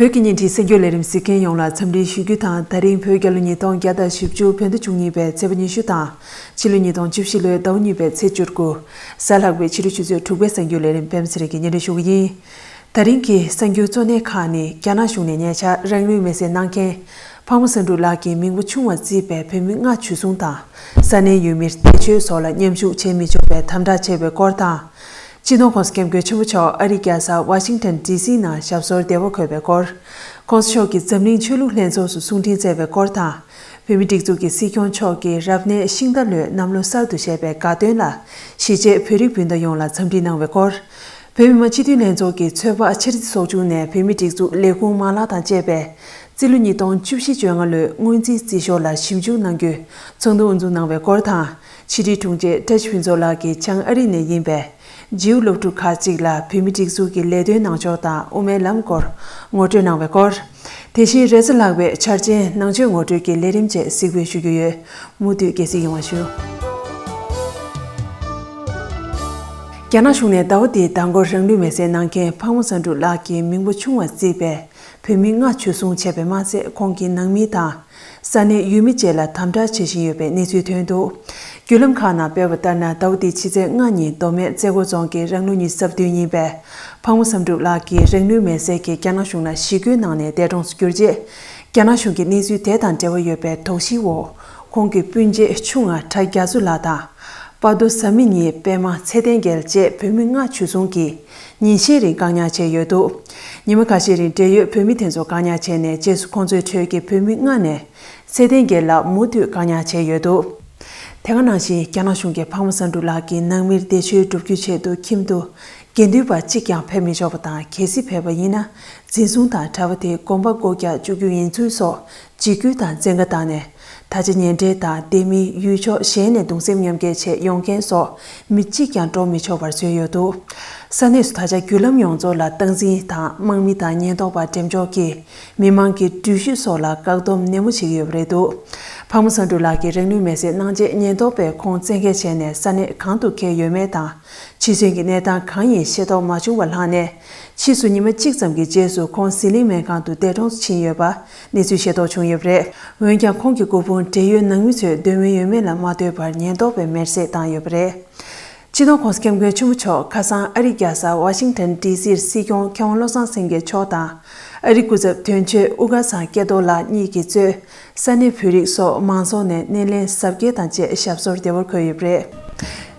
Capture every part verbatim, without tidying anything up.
བོད་ཀྱི་བརྙན་འཕྲིན་གསར་འགྱུར་ལས་རིམ་གཟིགས་མཁན་ཡོངས་ལ་འཚམས་འདྲི་ཞུ་རྒྱུ་དང་། ད་རིང་བོད་རྒྱལ་ལོ་ཉིས་སྟོང་བརྒྱ་དང་བཞི་བཅུ་བོད་ཟླ་བཅུ་གཉིས་པའི་ཚེས་པ་ཉི་ཤུ་དང་། ཕྱི་ལོ་ཉིས་སྟོང་བཅུ་བཞི་ལོའི་ཟླ་བ་གཉིས་པའི་ཚེས་བཅུ་དགུ། གཟའ་ལྷག་པའི་ཕྱི་དྲོ་ཆུ་ཚོད་དྲུག་པའི་གསར་འགྱུར་ལས་རིམ་པད་མ་ཚེ་རིང་གིས་སྙན་སྒྲོན་ཞུ་གི་ཡིན། ད་རིང་གི་གསར་འགྱུར་གཙོ་གནད་ཁག་ནི། རྒྱ་ནག་གཞུང་ནས་ཉེ་ཆར་རང་ལུས་མེར་སྲེག་གནང་མཁན་ཕག་མོ་བསམ་འགྲུབ་ལགས་ཀྱི་མིང་པོ་ཆུང་བ་བརྩིས་པའི་བོད་མི་ལྔ་འཇུ་བཟུང་དང་། ས་གནས་ཡུལ་མིར་བདེ་མཆོད་སོགས་ལ་མཉམ་ཞུགས་བྱེད་མི་ཆོག་པའི་དམ་དྲག་བྱས་པའི་སྐོར་དང་། སྤྱི་ནོར་༸གོང་ས་༸སྐྱབས་མགོན་ཆེན་པོ་མཆོག་ཨ་རིའི་རྒྱལ་ས་ཝ་ཤིང་ཊོན་ཌི་སི་ནང་ཞབས་སོར་བདེ་བར་འཁོད་པའི་སྐོར། ༸གོང་ས་མཆོག་གིས་འཛམ་གླིང་ཆོས་ལུགས་ལྷན་ཚོགས་སུ་གསུང་འཕྲིན་བསྩལ་བའི་སྐོར་དང་། བོད་མིའི་སྒྲིག་འཛུགས་ཀྱི་སྲིད་སྐྱོང་མཆོག་གིས་རབ་གནས་ཤིང་རྟ་ལོའི་གནམ་ལོ་གསར་དུ་བཞད་པའི་དགའ་སྟོན་ལ་གཞིས་བྱེས་བོད་རིགས་སྤུན་ཟླ་ཡོངས་ལ་འཚམས་འདྲི་གནང་བའི་སྐོར། བོད་མི་མང་སྤྱི་འཐུས་ལྷན་ཚོགས་ཀྱི་ཚོད་དཔག་འཆར་རྩིས་ཚོགས་ཆུང་ནས་བོད་མིའི་སྒྲིག་འཛུགས་ལས་ཁུངས་མ་ལག་དང་བཅས་པས་རྩིས་ལོ་ཉིས་སྟོང་བཅུ་བཞི་བཅོ་ལྔ་ལོའི་སྔོན་རྩིས་རྩིས་ཞོར་ལ་ཞིབ་འཇུག་གནང་རྒྱུའི་ཚོགས་འདུ་དབུ་འཛུགས་གནང་བའི་སྐོར་དང་། ཕྱི་དྲིལ་དྲུང་ཆེ་བཀྲ་ཤིས་ཕུན་ཚོགས་ལགས་ཀྱིས་བྱང་ཨ་རི་ནས་ཡིན་པའི་ཇིའུ་སློབ་ཕྲུག་ཁག་ཅིག་ལ་བོད་མིའི་སྒྲིག་འཛུགས་ཀྱི་ལས་དོན་གནང་ཕྱོགས་དང་དབུ་མའི་ལམ་སྐོར་ངོ་སྤྲོད་གནང་བའི་སྐོར། དེ་བཞིན་རེས་གཟའ་ལྷག་པའི་འཆར་ཅན་ནང་ཆོས་ངོ་སྤྲོད་ཀྱི་ལས་རིམ་བཅས་གཟིགས་འབུལ་ཞུ་རྒྱུ་ཡོད། མུ་མཐུད་དགྱེས་གཟིགས་ཡོང་བ་ཞུ། རྒྱ་ནག་གཞུང་ནས་ཟླ་བ་འདིའི་ཟླ་འགོར་རང་ལུས་མེར་སྲེག་གནང་མཁན་ཕག་མོ་བསམ་འགྲུབ་ལགས་ཀྱི་མིང་པོ་ཆུང་བ་བརྩིས་པའི་བོད་མི་ལྔ་འཇུ་བཟུང་བྱས་པས་མ་ཚད། ཁོང་གི་ནང་མི་དང་ས་གནས་ཡུལ་མི་བཅས་ལ་དམ་དྲག་བྱེད་བཞིན་ཡོད་པའི་གནས་ཚུལ་ཐོན་འདུག། བརྒྱུད་ལམ་ཁག་ནང་སྤེལ་བ་ལྟར་ན། ཟླ་བ་འདིའི་ཕྱི་ཚེས་ལྔ་ཉིན་མདོ་སྨད་རྩེ་སྒོ་རྫོང་གི་རང་ལོ་ཉི་ཤུ་རྩ་བདུན་ཡིན་པའི་ཕག་མོ་བསམ་འགྲུབ་ལགས་ཀྱིས་རང་ལུས་མེར་སྲེག་གིས་རྒྱ་ནག་གཞུང་ལ་ཞི་རྒོལ་གནང་ནས་འདས་གྲོངས་སུ་གྱུར་རྗེས། རྒྱ་ནག་གཞུང་གིས་གནས་ཚུལ་དེ་དང་འབྲེལ་བ་ཡོད་པའི་དོགས་གཞིའི་འོག་ཁོང་གི་སྤུན་མཆེད་ཆུང་ང་གྲྭ་རྒྱ་མཚོ་ལགས་དང་། པ་དོ་བཟའ་མི་གཉིས་པད་མ་ཚེ་བརྟན་རྒྱལ་བཅས་བོད་མི་ལྔ་འཇུ་བཟུང་གིས་ཉིན་ཤས་རིང་བཀག་ཉར་བྱས་ཡོད་འདུག། ཉི་མ་ཁ་ཤས་རིང་འབྲེལ་ཡོད་བོད་མི་དེ་ཚོ་བཀག་ཉར་བྱས་ནས། རྗེས་སུ་ཁོང་ཚོའི་ཁྲོད་ཀྱི་བོད་མི་ལྔ་ནས་ཚེ་བརྟན་རྒྱལ་ལགས་མུ་མཐུད་བཀག་ཉར་བྱས་ཡོད་འདུག། དེ་ག་ནང་བཞིན། རྒྱ་ནག་གཞུང་གིས་ཕག་མོ་བསམ་འགྲུབ་ལགས་ཀྱི་ནང་མིར་བདེ་མཆོད་སྒྲུབ་རྒྱུའི་ཆེད་དུ་ཁྱིམ་དུ་དགེ་འདུན་པ་གཅིག་ཀྱང་ཕེབས་མི་ཆོག་པ་དང་། གལ་སྲིད་ཕེབས་པ་ཡིན་ན། འཛིན་བཟུང་དང་གྲྭ་པ་དེ་དགོན་པ་སྒོ་རྒྱག་བཅུག་རྒྱུ་ཡིན་ཚུལ་སོགས་འཇིགས་སྐུལ་དང་བཙན་བཀའ་བཏང་ནས། ད་ཆ་ཉེ་འབྲེལ་དང་སྡེ་མི། ཡུལ་ཕྱོགས་གཞན་ནས་གདུང་སེམས་མཉམ་སྐྱེད་ཆེད་ཡོང་མཁན་སོགས་མི་གཅིག་ཀྱང་འགྲོ་མི་ཆོག་པར་བཟོས་ཡོད་འདུག། ས་གནས་སུ་ད་ཆ་བརྒྱུད་ལམ་ཡོངས་རྫོགས་ལ་སྟངས་འཛིན་དང་། དམག་མི་དང་ཉེན་རྟོག་པ་འགྲེམས་འཇོག་གིས་མི་མང་གི་འགྲུལ་བཞུད་སོགས་ལ་བཀག་སྡོམ་ནན་མོ་བྱེད་ཀྱི་ཡོད་པ་རེད་འདུག། ཕག་མོ་བསམ་འགྲུབ་ལགས་ཀྱིས་རང་ལུས་མེར་སྲེག་གནང་རྗེས། ཉེན་རྟོག་པས་ཁོང་བཙན་འགེལ་བྱས་ནས་ས་གནས་གང་དུ་འཁྱེར་ཡོད་མེད་དང་། འཆི་གསོན་གྱི་གནས་སྟངས་གང་ཡིན་ཤེས་རྟོགས་མ་བྱུང་བ་ལྷག་ནས། ཕྱིས་སུ་ཉི་མ་གཅིག་ཙམ་གྱི་རྗེས་སུ་ཁོང་ཟི་ལིང་སྨན་ཁང་དུ་འདས་གྲོངས་སུ་ཕྱིན་ཡོད་པ་གནས་ཚུལ་ཤེས་རྟོགས་བྱུང་ཡོད་པ་རེད། འོན་ཀྱང་། ཁོང་གི་སྐུ་ཕུང་འབྲེལ་ཡོད་ནང་མི་ཚོས་འདོད་མོས་ཡོད་མེད་ལ་མ་ལྟོས་པར་ཉེན་རྟོག་པས་མེར་སྲེག་བཏང་ཡོད་པ་རེད། སྤྱི་ནོར་༸གོང་ས་༸སྐྱབས་མགོན་ཆེན་པོ་མཆོག་ཁ་སང་ཨ་རིའི་རྒྱལ་ས་ཝ་ཤིང་ཊོན་ཌི་སིར་སྲིད་སྐྱོང་མཁས་དབང་བློ་བཟང་སེང་གེ་མཆོག་དང་། ཨ་རིའི་སྐུ་ཚབ་དོན་གཅོད་ཨུ་ག་ཚང་སྐལ་རྡོར་ལགས་གཉིས་ཀྱིས་གཙོས་ས་གནས་བོད་རིགས་སོགས་མང་ཚོགས་ནས་སྣེ་ལེན་གཟབ་རྒྱས་དང་བཅས་ཞབས་སོར་བདེ་བར་འཁོད་ཡོད་པ་རེད།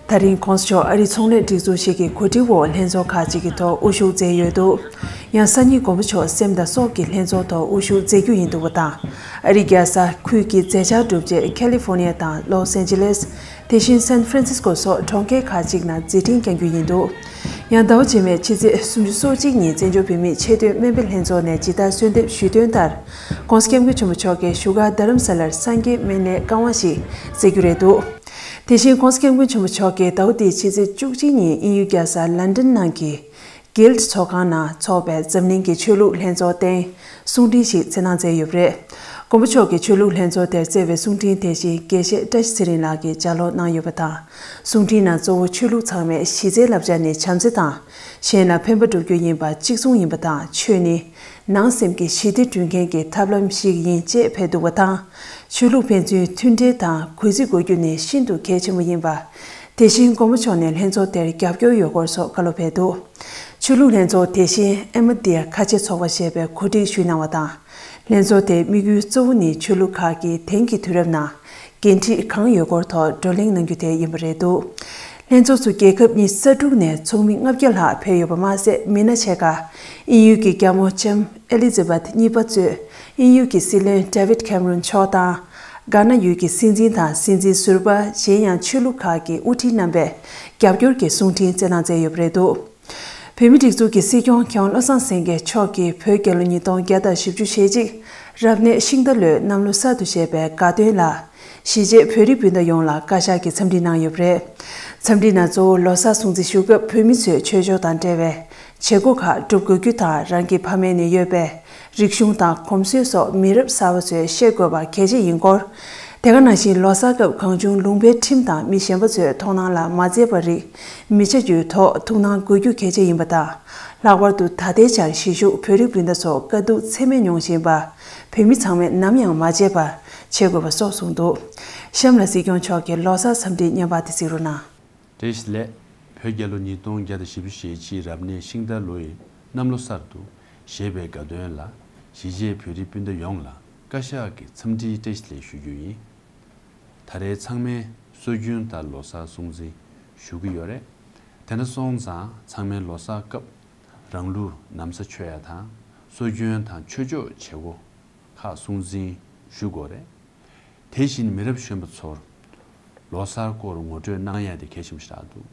ད་རིང་༸གོང་ས་མཆོག་ཨ་རིའི་ཚོང་ལས་སྒྲིག་འཛུགས་ཤིག་གི་གོ་སྒྲིག་འོག་ལྷན་ཚོགས་ཁག་ཅིག་གི་ཐོག་དབུ་བཞུགས་མཛད་ཡོད་འདུག། ཡང་སང་ཉིན་མགོན་པོ་མཆོག་སེམས་དང་སྲོག་གི་ལྷན་ཚོགས་ཐོག་དབུ་བཞུགས་མཛད་རྒྱུ་ཡིན་འདུག་པ་དང་། ཨ་རིའི་རྒྱལ་ས་ཁུལ་གྱི་མཛད་འཆར་གྲུབ་རྗེས། ཁ་ལི་ཧྥོ་ནི་ཡ་དང་ལོ་སན་ཇི་ལེས། དེ་བཞིན་སན་ཧྥ་རན་སིས་ཀོ་སོགས་གྲོང་ཁྱེར་ཁག་ཅིག་ནང་མཛད་འཕྲིན་བསྐྱང་རྒྱུ་ཡིན་འདུག། ཡང་ཟླ་བ་རྗེས་མའི་ཕྱི་ཚེས་སུམ་ཅུ་སོ་གཅིག་ཉིན་བཙན་བྱོལ་བོད་མིའི་ཆེས་མཐོའི་སྨན་པའི་ལྷན་ཚོགས་ནས་ཇི་ལྟར་གསོལ་འདེབས་ཞུས་དོན་ལྟར། ༸གོང་ས་༸སྐྱབས་མགོན་ཆེན་པོ་མཆོག་གིས་བཞུགས་སྒར་རྡ་རམ་ས་ལར་སངས་རྒྱས་སྨན་བླའི་བཀའ་དབང་ཞིག་སྩལ་རྒྱུ་རེད་འདུག། དེ་བཞིན་༸གོང་ས་༸སྐྱབས་མགོན་ཆེན་པོ་མཆོག་གིས་ཟླ་བ་འདིའི་ཕྱི་ཚེས་བཅུ་གཅིག་ཉིན་དབྱིན་ཡུལ་རྒྱལ་ས་ལན་ཌན་ནང་གི་གིལ་ཌི་ཚོགས་ཁང་ནང་འཚོགས་པའི་འཛམ་གླིང་གི་ཆོས་ལུགས་ལྷན་ཚོགས་སྟེང་གསུང་འཕྲིན་ཞིག་སྩལ་གནང་མཛད་ཡོད་པ་རེད། མགོན་པོ་མཆོག་གིས་ཆོས་ལུགས་ལྷན་ཚོགས་དེར་སྩལ་བའི་གསུང་འཕྲིན་དེ་བཞིན་དགེ་བཤེས་བཀྲ་ཤིས་ཚེ་རིང་ལགས་ཀྱིས་ལྗགས་ཀློག་གནང་ཡོད་པ་དང་། གསུང་འཕྲིན་ནང་གཙོ་བོ་ཆོས་ལུགས་ཚང་མས་གཞི་རྩའི་བསླབ་བྱ་ནི་བྱམས་བརྩེ་དང་། གཞན་ལ་ཕན་པ་བསྒྲུབ་རྒྱུ་ཡིན་པ། གཅིག་མཚུངས་ཡིན་པ་དང་། ཆོས་ནི་ནང་སེམས་ཀྱི་ཞི་བདེ་བསྐྲུན་མཁན་གྱི་ཐབས་ལམ་ཞིག་ཡིན་ཅེས་ཕེབས་འདུག་པ་དང་། ཆོས་ལུགས་ཕན་ཚུན་མཐུན་འབྲེལ་དང་གུས་བརྩི་དགོས་རྒྱུ་ནི་ཤིན་ཏུ་གལ་ཆེན་པོ་ཡིན་པ། དེ་བཞིན་མགོན་པོ་མཆོག་ནས་ལྷན་ཚོགས་དེར་རྒྱབ་སྐྱོར་ཡོད་སྐོར་སོགས་བཀའ་སློབ་ཕེབས་འདུག། ཆོས་ལུགས་ལྷན་ཚོགས་དེ་བཞིན་ཨེ་མ་དི་ཡ་ཁ་ཆེ་ཚོགས་པ་ཞེས་པས་གོ་སྒྲིག་ཞུས་གནང་བ་དང་། ལྷན་ཚོགས་དེའི་དམིགས་ཡུལ་གཙོ་བོ་ནི་ཆོས་ལུགས་ཁག་གིས་དེང་གི་དུས་རབས་ནང་འགན་འཁྲི་གང་ཡོད་སྐོར་ཐོག་བགྲོ་གླེང་གནང་རྒྱུ་དེ་ཡིན་པ་རེད་འདུག། ལྷན་ཚོགས་སུ་རྒྱལ་ཁབ་ཉི་ཤུ་རྩ་དྲུག་ནས་ཚོགས་མི་ལྔ་བརྒྱ་ལྷག་ཕེབས་ཡོད་པ་མ་ཟད། མི་སྣ་ཕྱེད་ཀ་དབྱིན་ཡུལ་གྱི་རྒྱལ་མོ་ལྕམ་ཨེ་ལི་ཛ་བྷེཐ་གཉིས་པ་གཙོས་དབྱིན་ཡུལ་གྱི་སྲིད་བློན་ཌེ་བིད་ཁེམ་རོན་མཆོག་དང་། གྷ་ན་ཡུལ་གྱི་སྲིད་འཛིན་དང་སྲིད་འཛིན་ཟུར་པ། གཞན་ཡང་ཆོས་ལུགས་ཁག་གི་དབུ་ཁྲིད་རྣམ་པས་རྒྱབ་སྐྱོར་གྱི་གསུང་འཕྲིན་བསྩལ་གནང་མཛད་ཡོད་པ་རེད་འདུག། བོད་མིའི་སྒྲིག་འཛུགས་ཀྱི་སྲིད་སྐྱོང་མཁས་དབང་བློ་བཟང་སེང་གེ་མཆོག་གིས་བོད་རྒྱལ་ལོ་ཉིས་སྟོང་བརྒྱ་དང་བཞི་བཅུ་ཞེ་གཅིག་རབ་གནས་ཤིང་རྟ་ལོའི་གནམ་ལོ་གསར་དུ་བཞད་པའི་དགའ་སྟོན་ལ། གཞིས་བྱེས་བོད་རིགས་སྤུན་ཟླ་ཡོངས་ལ་བཀའ་ཤག་གིས་འཚམས་འདྲི་གནང་ཡོད་པ་རེད། འཚམས་འདྲི་ནང་གཙོ་བོ་ལོ་གསར་སྲུང་བརྩི་ཞུ་སྐབས་བོད་མི་ཚོས་ཆོས་ཕྱོགས་དང་འབྲེལ་བའི་བྱེད་སྒོ་ཁག་སྒྲུབ་དགོས་རྒྱུ་དང་། རང་གི་ཕ་མེས་ནས་ཡོད་པའི་རིག་གཞུང་དང་གོམས་སྲོལ་སོགས་མི་རབས་གསར་པ་ཚོས་ཤེས་དགོས་པ་གལ་ཆེ་ཡིན་སྐོར། དེ་ག་ནང་བཞིན་ལོ་གསར་སྐབས་གང་བྱུང་ལུང་པའི་ཁྲིམས་དང་མི་གཞན་པ་ཚོའི་མཐོང་སྣང་ལ་མ་མཛེས་པ་རིགས་མི་བྱ་རྒྱུའི་ཐོག་ཐུགས་སྣང་དགོས་རྒྱུ་གལ་ཆེ་ཡིན་པ་དང་། ལྷག་པར་དུ་ད་ལྟའི་ཆར་གཞིས་བཞུགས་བོད་རིགས་སྤུན་ཟླ་ཚོ་དཀའ་སྡུག་ཚད་མེད་མྱོང་བཞིན་པ། བོད་མི་ཚང་མས་ནམ་ཡང་མ་བརྗེད་པ་བྱེད་དགོས་པ་སོགས་གསུངས་འདུག་གཤམ་ལ་སྲིད་སྐྱོང་མཆོག་གི་ལོ་གསར་འཚམས་འདྲིའི་བརྙན་པར་དེ་གཟིགས་རོགས་གནང་། བཀྲ་ཤིས་བདེ་ལེགས། བོད་རྒྱལ་ལོ་ཉིས་སྟོང་བརྒྱ་དང་བཞི་བཅུ་ཞེ་གཅིག་རབ་གནས་ཤིང་རྟ་ལོའི་གནམ་ལོ་གསར་དུ་བཞད་པའི་དགའ་སྟོན་ལ་གཞིས་བྱེས་བོད་རིགས་སྤུན་ཟླ་ཡོངས་ལ་བཀའ་ཤག་གི་འཚམས་འདྲིའི་བཀྲ་ཤིས་བདེ་ལེགས་ཞུ་རྒྱུ་ཡིན། ད་རེས་ཚང་མས་སྲོལ་རྒྱུན་ལྟར་ལོ་གསར་སྲུང་བརྩི་ཞུ་གི་ཡོད་རེད། དེ་འདྲ་སོང་ཙང་ཚང་མས་ལོ་གསར་སྐབས་རང་ལུགས་ན་བཟའ་མཆོད་ཡ་དང་སྲོལ་རྒྱུན་དང་ཆོས་ཕྱོགས་བྱེད་སྒོ་ཁག་སྲུང་བརྩི་ཞུ་དགོས་རེད། དེ་བཞིན་མི་རབས་གཞོན་པ་ཚོར་ལོ་གསར་སྐོར་ངོ་སྤྲོད་གནང་ཡ་དེ་གལ་ཆེན་པོ་ཞིག་རེད་འདུག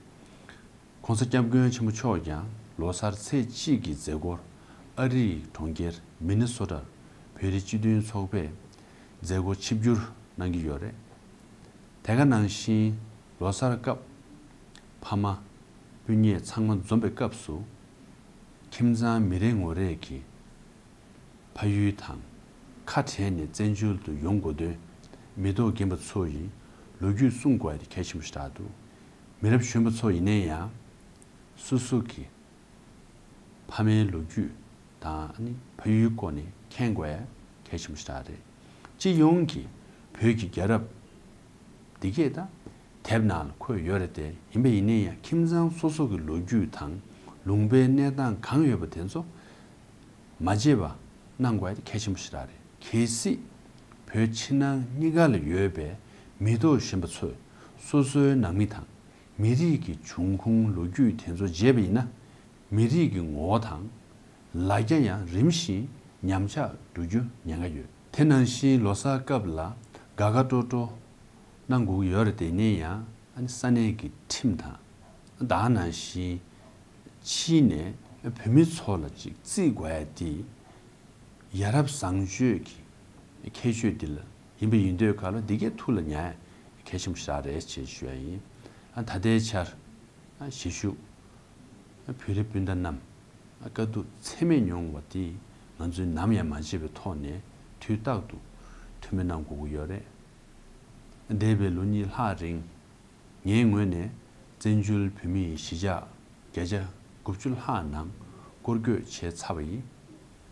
༸གོང་ས་༸སྐྱབས་མགོན་ཆེན་པོ་མཆོག་ཀྱང་ལོ་གསར་ཚེས་གཅིག་གི་མཛད་སྒོར་ཨ་རིའི་གྲོང་ཁྱེར་མི་ནི་སོ་ཊར་བོད་རིགས་སྤྱི་མཐུན་ཚོགས་པས་མཛད་སྒོ་ཆིབས་བསྒྱུར་གནང་གི་ཡོད་རེད། དེ་ག་ནང་བཞིན་ལོ་གསར་སྐབས་ཕ་མ་སྤུན་ཉེ་ཚང་མ་འཛོམས་པའི་སྐབས་སུ་ཁྱིམ་ཚང་མི་རེ་ངོ་རེ་གི་ཕ་ཡུལ་དང་ཁ་བྲལ་ནས་བཙན་བྱོལ་དུ་ཡོང་དགོས་དོན་མི་ཐོག་རྒན་པ་ཚོ་ཡི་ལོ་རྒྱུས་གསུང་དགོས་ཡ་དེ་གལ་ཆེན་པོ་ཞིག་རེད་འདུག་མི་རབས་གཞོན་པ་ཚོ་ཡིན་ན་ཡང་སོ་སོ་གི་ཕ་མའི་ལོ་རྒྱུས་དང་ཨ་ནི་ཕ་ཡུལ་སྐོར་ནས་མཁྱེན་དགོས་ཡ་གལ་ཆེན་པོ་ཞིག་རེད། སྤྱི་ཡོངས་ཀྱི་བོད་ཀྱི་རྒྱལ་རབས་འདི་གས་ད་དེབ་ནང་ལ་འཁོད་ཡོད་རེད་དེ། ཡིན་པ་ཡིན་ན་ཡང་ཁྱིམ་ཚང་སོ་སོ་གི་ལོ་རྒྱུས་དང་ལུང་པའི་གནས་སྟངས་གང་ཡོད་པ་དེ་ཚོ་མ་བརྗེད་པ་གནང་དགོས་ཡ་དེ་གལ་ཆེན་པོ་ཞིག་རེད། གལ་སྲིད་བོད་ཕྱི་ནང་གཉིས་ཀ་ལ་ཡོད་པའི་མི་ཐོག་གཞོན་པ་ཚོས་སོ་སོའི་ནང་མི་དང་མི་རིགས་ཀྱི་འབྱུང་ཁུངས་ལོ་རྒྱུས་དེ་ཚོ་བརྗེད་པ་ཡིན་ན། མི་རིགས་ཀྱི་ངོ་བོ་དང་ལ་རྒྱ་ཡང་རིམ་བཞིན་ཉམས་ཆག་འགྲོ་རྒྱུ་ཉེན་ཁ་ཡོད། དེ་ནང་བཞིན་ལོ་གསར་སྐབས་ལ་དགའ་དགའ་སྤྲོ་སྤྲོ་གནང་དགོས་ཀྱི་ཡོད་རེད་དེ། ཡིན་ན་ཡང་ཨ་ནི་ས་གནས་ཀྱི་ཁྲིམས་དང་ད་ག་ནང་བཞིན་ཕྱི་ནས་བོད་མི་ཚོ་ལ་ཅིག་བརྩི་དགོས་ཡ་དེ་ཡ་རབས་བཟང་སྤྱོད་ཀྱི་ཁྱད་ཆོས་འདི་ལ་ཡིན་པ་ཡིན་དུས་ག་ལ་འདི་གའི་ཐུགས་ལ་ཉར་ཡ་གལ་ཆེན་པོ་ཞིག་རེད་ཅེས་ཞུ་ཡ་ཡིན། ཨ་ད་ལྟའི་ཆར་གཞིས་བཞུགས་བོད་རིགས་སྤུན་ཟླ་རྣམས་དཀའ་སྡུག་ཚད་མེད་མྱོང་བ་དེ་ང་ཚོས་ནམ་ཡང་མ་བརྗེད་པའི་ཐོག་ནས་དུས་རྟག་ཏུ་ཐུགས་སྨོན་གནང་དགོས་ཀྱི་ཡོད་རེད། འདས་པའི་ལོ་གཉིས་ལྷག་རིང་ངའི་ངོས་ནས་བཙན་བྱོལ་བོད་མིའི་གཞིས་ཆགས་བརྒྱ་ཆ་དགུ་བཅུ་ལྷག་ནང་སྐོར་སྐྱོད་བྱས་ཚར་བ་ཡིན།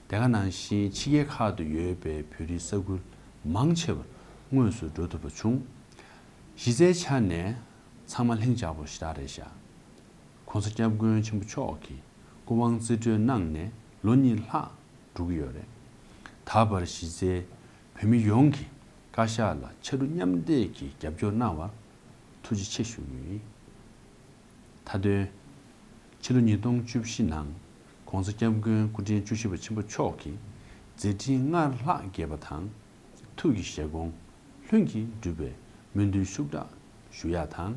དེ་ག་ནང་བཞིན་ཕྱི་རྒྱལ་ཁག་ཏུ་ཡོད་པའི་བོད་རིགས་ས་ཁུལ་མང་ཆེ་བར་དངོས་སུ་འགྲོ་ཐུབ་པ་བྱུང་། གཞི་རྩའི་ཆ་ནས་ཚང་མ་ལྷིང་འཇགས་པོ་ཞེ་དྲག་རེད་ཤག ༸གོང་ས་༸སྐྱབས་མགོན་ཆེན་པོ་མཆོག་གིས་སྐུ་དབང་རྩིས་སྤྲོད་གནང་ནས་ལོ་གཉིས་ལྷག་འགྲོ་གི་ཡོད་རེད། ད་བར་གཞི་རྩའི་བོད་མི་ཡོངས་ཀྱིས་བཀའ་ཤག་ལ་ཕྱར་གྲུ་མཉམ་འདེགས་ཀྱིས་རྒྱབ་སྐྱོར་གནང་བར་ཐུགས་རྗེ་ཆེ་ཞུ་རྒྱུ་ཡིན། མཐའ་དོན། ཕྱི་ལོ་ཉིས་སྟོང་བཅུ་བཞི་ནང་༸གོང་ས་༸སྐྱབས་མགོན་སྐུ་ཕྲེང་བཅུ་བཞི་པ་ཆེན་པོ་མཆོག་གིས་མཛད་འཕྲིན་སྔར་ལྷག་རྒྱས་པ་དང་། ཐུགས་ཀྱི་བཞེད་དགོངས་ལྷུན་གྱིས་འགྲུབ་པའི་སྨོན་འདུན་ཤུགས་དྲག་ཞུ་ཡག་དང་།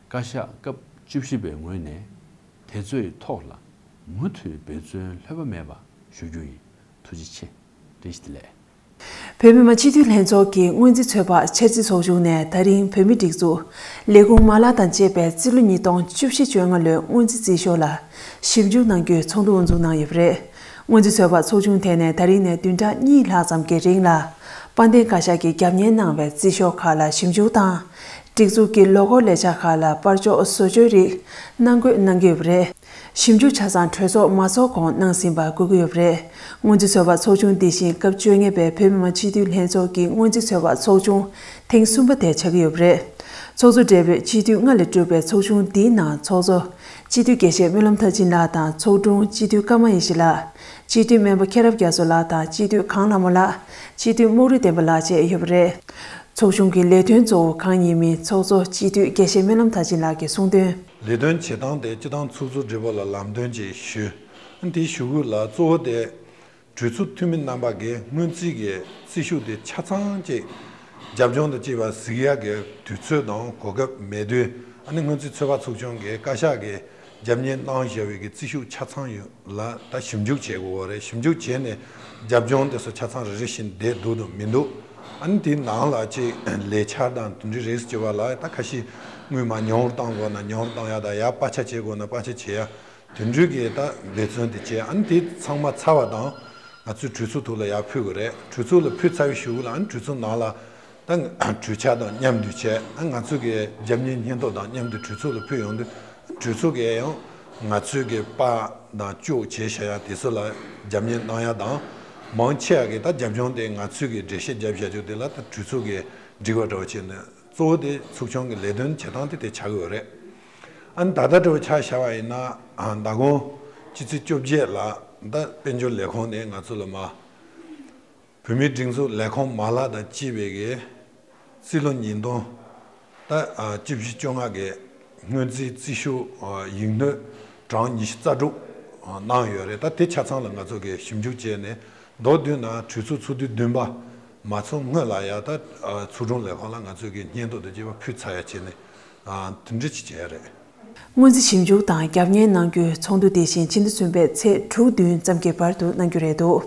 བཀའ་ཤག་སྐབས་བཅུ་བཞི་པའི་ངོས་ནས་དེ་ཚོའི་ཐོག་ལ་མུ་མཐུད་འབད་བརྩོན་ལྷོད་པ་མེད་པ་ཞུ་རྒྱུ་ཡིན། ཐུགས་རྗེ་ཆེ། བཀྲ་ཤིས་བདེ་ལེགས། བོད་མི་མང་སྤྱི་འཐུས་ལྷན་ཚོགས་ཀྱི་སྔོན་རྩིས་ཚོད་དཔག་འཆར་རྩིས་ཚོགས་ཆུང་ནས་ད་རིང་བོད་མིའི་སྒྲིག་འཛུགས་ལས་ཁུངས་མ་ལག་དང་བཅས་པའི་རྩིས་ལོ་ཉིས་སྟོང་བཅུ་བཞི་བཅོ་ལྔ་ལོའི་སྔོན་རྩིས་རྩིས་ཞོར་ལ་ཞིབ་འཇུག་གནང་རྒྱུའི་ཚོགས་འདུ་དབུ་འཛུགས་གནང་ཡོད་པ་རེད། སྔོན་རྩིས་ཚོད་དཔག་ཚོགས་ཆུང་དེ་ནས་ད་རིང་ནས་བདུན་ཕྲག་གཉིས་ལྷག་ཙམ་གྱི་རིང་ལ་དཔལ་ལྡན་བཀའ་ཤག་གིས་རྒྱབ་གཉེར་གནང་བའི་རྩིས་ཞོར་ཁག་ལ་ཞིབ་འཇུག་དང་། སྒྲིག་འཛུགས་ཀྱི་ལོ་འཁོར་ལས་འཆར་ཁག་ལ་པར་འཇོག་བཟོ་བཅོས་རིགས་ནང་འཁོད་གནང་གི་ཡོད་པ་རེད། ཞིབ་འཇུག་ཆ་ཚང་གྲོས་ཚོགས་མ་ཚོགས་གོང་གནང་ཟིན་པ་དགོས་ཀྱི་ཡོད་པ་རེད། སྔོན་རྩིས་ཚོད་དཔག་ཚོགས་ཆུང་འདི་བཞིན་སྐབས་བཅོ་ལྔ་པའི་བོད་མི་མང་སྤྱི་འཐུས་ལྷན་ཚོགས་ཀྱི་སྔོན་རྩིས་ཚོད་དཔག་ཚོགས་ཆུང་ཐེངས་གསུམ་པ་དེ་ཆགས་ཀྱི་ཡོད་པ་རེད། ཚོགས་གཙོ་སྦྲེལ་པོས་སྤྱི་འཐུས་ལྔ་ལས་གྲུབ་པའི་ཚོགས་ཆུང་འདིའི་ནང་ཚོགས་གཙོ་སྤྱི་འཐུས་དགེ་བཤེས་སྨོན་ལམ་མཐར་ཕྱིན་ལགས་དང་། ཚོགས་དྲུང་སྤྱི་འཐུས་ཀརྨ་ཡེ་ཤེས་ལགས། སྤྱི་འཐུས་སྨན་པ་མཁྱེན་རབ་རྒྱ་མཚོ་ལགས་དང་། སྤྱི་འཐུས་གངས་ལྷ་མོ་ལགས། སྤྱི་འཐུས་སྨུག་རི་བསྟན་པ་ལགས་བཅས་ཡོད་པ་རེད། ཚོགས་ཆུང་གི་ལས་དོན་གཙོ་བོ་གང་ཡིན་མིན་ཚོགས་གཙོ་སྤྱི་འཐུས་དགེ་བཤེས་སྨོན་ལམ་མཐར་ཕྱིན་ལགས་ཀྱིས་གསུངས་དོན། ལས་དོན་བྱེད་སྟངས་དེ་སྤྱི་བཏང་ཚོགས་གཙོ་སྦྲེལ་པོ་ལ་ལམ་སྟོན་ཅིག་ཞུ། དེའི་གཞུག་གུ་ལ་གཙོ་བོ་དེ་གྲོས་ཚོགས་འཐུས་མི་རྣམ་པ་གིས་སྔོན་རྩིས་ཀྱི་རྩིས་ཤོག་དེ་ཆ་ཚང་ཅིག་རྒྱབ་ལྗོངས་དང་བཅས་པ་གཟིགས་ཡག་གི་དུས་ཚོད་དང་གོ་སྐབས་མེད་དུས། ཨ་ནི་སྔོན་རྩིས་ཚོད་དཔག་ཚོགས་ཆུང་གིས་བཀའ་ཤག་གིས་རྒྱབ་གཉེར་གནང་བཞག་པའི་གི་རྩིས་ཤོག་ཆ་ཚང་ཡོད་ལ་ད་ཞིབ་འཇུག་བྱེད་དགོས་པ་རེད། ཞིབ་འཇུག་བྱས་ནས་རྒྱབ་ལྗོངས་དེ་ཚོ་ཆ་ཚང་རེ་རེ་བཞིན་བསྡད་འདུག་དང་མི་འདུག་ཨ་ནི་དེའི་ནང་ལ་ཅིག་ལས་འཆར་དང་དེ་འདྲའི་རིགས་བྱས་པ་ལ་ད་ཁ་ཤས་སྔོན་མ་ཉུང་རུ་བཏང་དགོས་ན་ཉུང་རུ་བཏང་ཡ་དང་། ཡར་སྤར་ཆ་བྱེད་དགོས་ན་སྤར་ཆ་བྱེད་ཡ། དེ་འདྲའི་གི་ད་འབད་བརྩོན་དེ་བྱས། ཨ་ནི་དེ་ཚང་མ་ཚར་བ་དང་ང་ཚོས་གྲོས་ཚོགས་ཐོག་ལ་ཡར་ཕུལ་དགོས་རེད། གྲོས་ཚོགས་ལ་ཕུལ་ཚར་བའི་གཞུག་ལ་ཨ་ནི་གྲོས་ཚོགས་ནང་ལ་ད་གྲོས་འཆར་དང་མཉམ་དུ་བྱས། ཨ་ང་ཚོ་གི་རྒྱབ་གཉེར་སྙན་ཐོ་དང་མཉམ་དུ་གྲོས་ཚོགས་ལ་ཕུལ་ཡོང་དུས། གྲོས་ཚོགས་ཀྱིས་ཡང་ ང་ཚོས་ཀྱི་པར་དང་ཅོག་བྱས་བཞག་ཡ་དེ་ཚོ་ལ་རྒྱབ་གཉེར་གནང་ཡ་དང་། མང་ཆེ་བ་གི་ད་རྒྱབ་ལྗོངས་དེ་ང་ཚོས་ཀྱི་འགྲེལ་བཤད་བརྒྱབ་བཞག་རྒྱུ་དེ་ལ་ད་གྲོས་ཚོགས་ཀྱི་སྒྲིག་པ་འདྲ་བོ་བྱས་ནས། གཙོ་བོ་དེ་ཚོགས་ཆུང་གི་ལས་དོན་བྱེད་སྟངས་དེ་དེ་ཆགས་ཀྱི་ཡོད་རེད། ཨ་ནི་ད་ལྟ་འདྲ་བོ་ཆ་བཞག་པ་ཡིན་ན། ཨ། མདང་དགོང་ཕྱི་ཚེས་བཅོ་བརྒྱད་ལ་ད་དཔལ་འབྱོར་ལས་ཁུངས་ནས་ང་ཚོ་ལ་མ། བོད་མིའི་སྒྲིག་འཛུགས་ལས་ཁུངས་མ་ལག་དང་བཅས་པའི་གི་རྩིས་ལོ་ཉིས་སྟོང་ད་ཨ་བཅུ་བཞི་བཅོ་ལྔ་གི་སྔོན་རྩིས་རྩིས་ཞིབ་ཨ་ཡིག་སྣོད་གྲངས་ཉི་ཤུ་རྩ་དྲུག་ཨ་གནང་ཡོད་རེད། ད་དེ་ཆ་ཚང་ལ་ང་ཚོ་གིས་ཞིབ་འཇུག་བྱས་ནས། མདོར་བསྡུས་ན་གྲོས་ཚོགས་ཚོགས་དུས་བདུན་པ་མ་ཚོགས་སྔོན་ལ་ཡ་ད་ཨ་ཚོགས་དྲུང་ལས་ཁུངས་ལ་ང་ཚོ་གིས་སྙན་ཐོ་དང་བཅས་པ་ཕུལ་ཚར་ཡ་བྱས་ནས། ཨ། དེ་འདྲ་ཅིག་བྱས་རེད། སྔོན་རྩིས་ཞིབ་འཇུག་དང་རྒྱབ་གཉེར་གནང་རྒྱུའི་ཚོགས་འདུ་དེ་བཞིན་ཕྱི་ཟླ་གསུམ་པའི་ཚེས་དྲུག་བདུན་ཙམ་གྱི་བར་དུ་གནང་རྒྱུ་རེད་འདུག་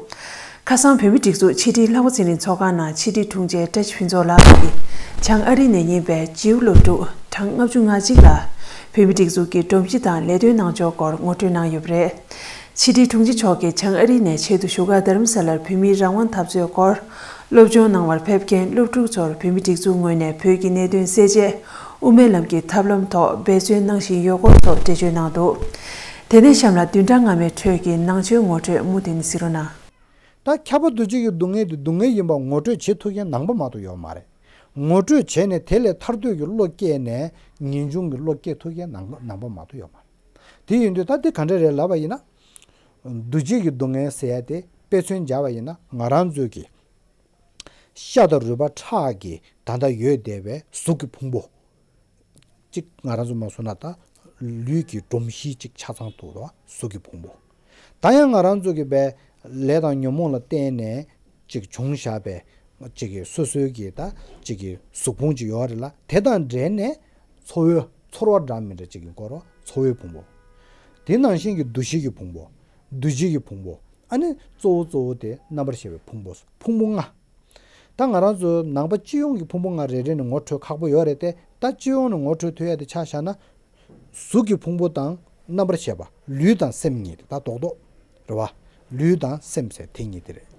ཁ་སང་བོད་མིའི་སྒྲིག་འཛུགས་ཕྱི་དྲིལ་ལྷག་པ་ཚེ་རིང་ཚོགས་ཁང་ནང་ཕྱི་དྲིལ་དྲུང་ཆེ་བཀྲ་ཤིས་ཕུན་ཚོགས་ལགས་ཀྱིས་བྱང་ཨ་རི་ནས་རྙེད་པའི་ཇིའུ་སློབ་ཕྲུག་གྲངས་ལྔ་བཅུ་ང་གཅིག་ལ་བོད་མིའི་སྒྲིག་འཛུགས་ཀྱི་སྒྲོམ་གཞི་དང་ལས་དོན་གནང་ཕྱོགས་སྐོར་ངོ་སྤྲོད་གནང་ཡོད་པ་རེད། ཕྱི་དྲིལ་དྲུང་ཆེ་མཆོག་གིས་བྱང་ཨ་རི་ནས་ཆེད་དུ་བཞུགས་སྒར་རྡ་རམ་ས་ལར་བོད་མིའི་རང་དབང་འཐབ་རྩོད་སྐོར་སློབ་སྦྱོང་གནང་བར་ཕེབས་མཁན་སློབ་ཕྲུག་ཚོར་བོད་མིའི་སྒྲིག་འཛུགས་ངོས་ནས་བོད་ཀྱི་གནད་དོན་སེལ་ཆེད་དབུ་མའི་ལམ་གྱི་ཐབས་ལམ་ཐོག་འབད་བརྩོན་གནང་བཞིན་ཡོད་སྐོར་སོགས་འགྲེལ་བརྗོད་གནང་འདུག་དེ་ནས་གཤམ་ལ་བདུན་ཕྲག་སྔ་མའི་འཕྲོས་ཀྱི་ནང་ཆོས་ངོ་སྤྲོད་མུ་མཐུད་ནས་གཟིགས་རོགས་གནང་། ད་ཁྱབ་པ་འདུ་བྱེད་ཀྱི་སྡུག་བསྔལ་དེ་སྡུག་བསྔལ་ཡིན་པ་ངོ་སྤྲོད་བྱེད་ཐུབ་མཁན་ནང་པ་མ་གཏོགས་ཡོད་མ་རེད། ངོ་སྤྲོད་བྱས་ནས་དེ་ལས་ཐར་འདོད་ཀྱི་བློ་སྐྱེས་ནས་ངེས་འབྱུང་གི་བློ་སྐྱེ་ཐུབ་མཁན་ནང་པ་ནང་པ་མ་གཏོགས་ཡོད་མ་རེད། དེ་ཡིན་དུས་ད་འདི་ག་འདྲ་རེད་ལབ་པ་ཡིན་ན། འདུ་བྱེད་ཀྱི་སྡུག་བསྔལ་ཟེར་ཡ་དེ་དཔེ་མཚོན་སྦྱར་བ་ཡིན་ན། ང་རང་ཚོའི་གི་ཤ་དང་རུས་པ་ཁྲག་གི་ད་ལྟ་ཡོད་བསྡད་པའི་གཟུགས་ཀྱི་ཕུང་པོ། གཅིག་ང་རང་ཚོ་མ་སོང་ན་ད་ལུས་ཀྱི་སྒྲོམ་གཞི་གཅིག་ཆ་ཚང་འདུག་གཟུགས་ཀྱི་ཕུང་པོ། ད་ཡང་ང་རང་ཚོ་གི་བའི་ལས་དང་ཉོན་མོངས་ལ་བརྟེན་ནས་གཅིག་བྱུང་བཞག་པའི་གཅིག་གི་སོ་སོའི་གི་ད་གཅིག་གི་གཟུགས་ཕུང་གཅིག་ཡོད་རེད་ལ། དེ་དང་འབྲེལ་ནས་ཚོར་བའི་ཚོར་བ་འདྲ་མི་འདྲ་གཅིག་གི་སྐོར་བ་ཚོར་བའི་ཕུང་པོ། དེ་ནང་བཞིན་གྱི་འདུ་ཤེས་ཀྱི་ཕུང་པོ། འདུ་བྱེད་ཀྱི་ཕུང་པོ། ཨ་ནི་གཙོ་བོ་གཙོ་བོ་དེ་རྣམ་པར་ཤེས་པའི་ཕུང་པོ། ཕུང་པོ་ལྔ། ད་ང་རང་ཚོ་ནང་པ་སྤྱི་ཡོངས་ཀྱི་ཕུང་པོ་ལྔ་རེ་རེ་ནས་ངོ་འཕྲོད་ཁག་པོ་ཡོད་རེད་དེ། ད་སྤྱི་ཡོངས་ནས་ངོ་འཕྲོད་ཐུབ་ཡ་དེ་ཆ་བཞག་ན། གཟུགས་ཀྱི་ཕུང་པོ་དང་རྣམ་པར་ཤེས་པ། ལུས་དང་སེམས་གཉིས་དེ་ད་རྡོག་རྡོག་རེད་བ། ལུས་དང་སེམས་ཟེར་དེ་གཉིས་དེ་རེད།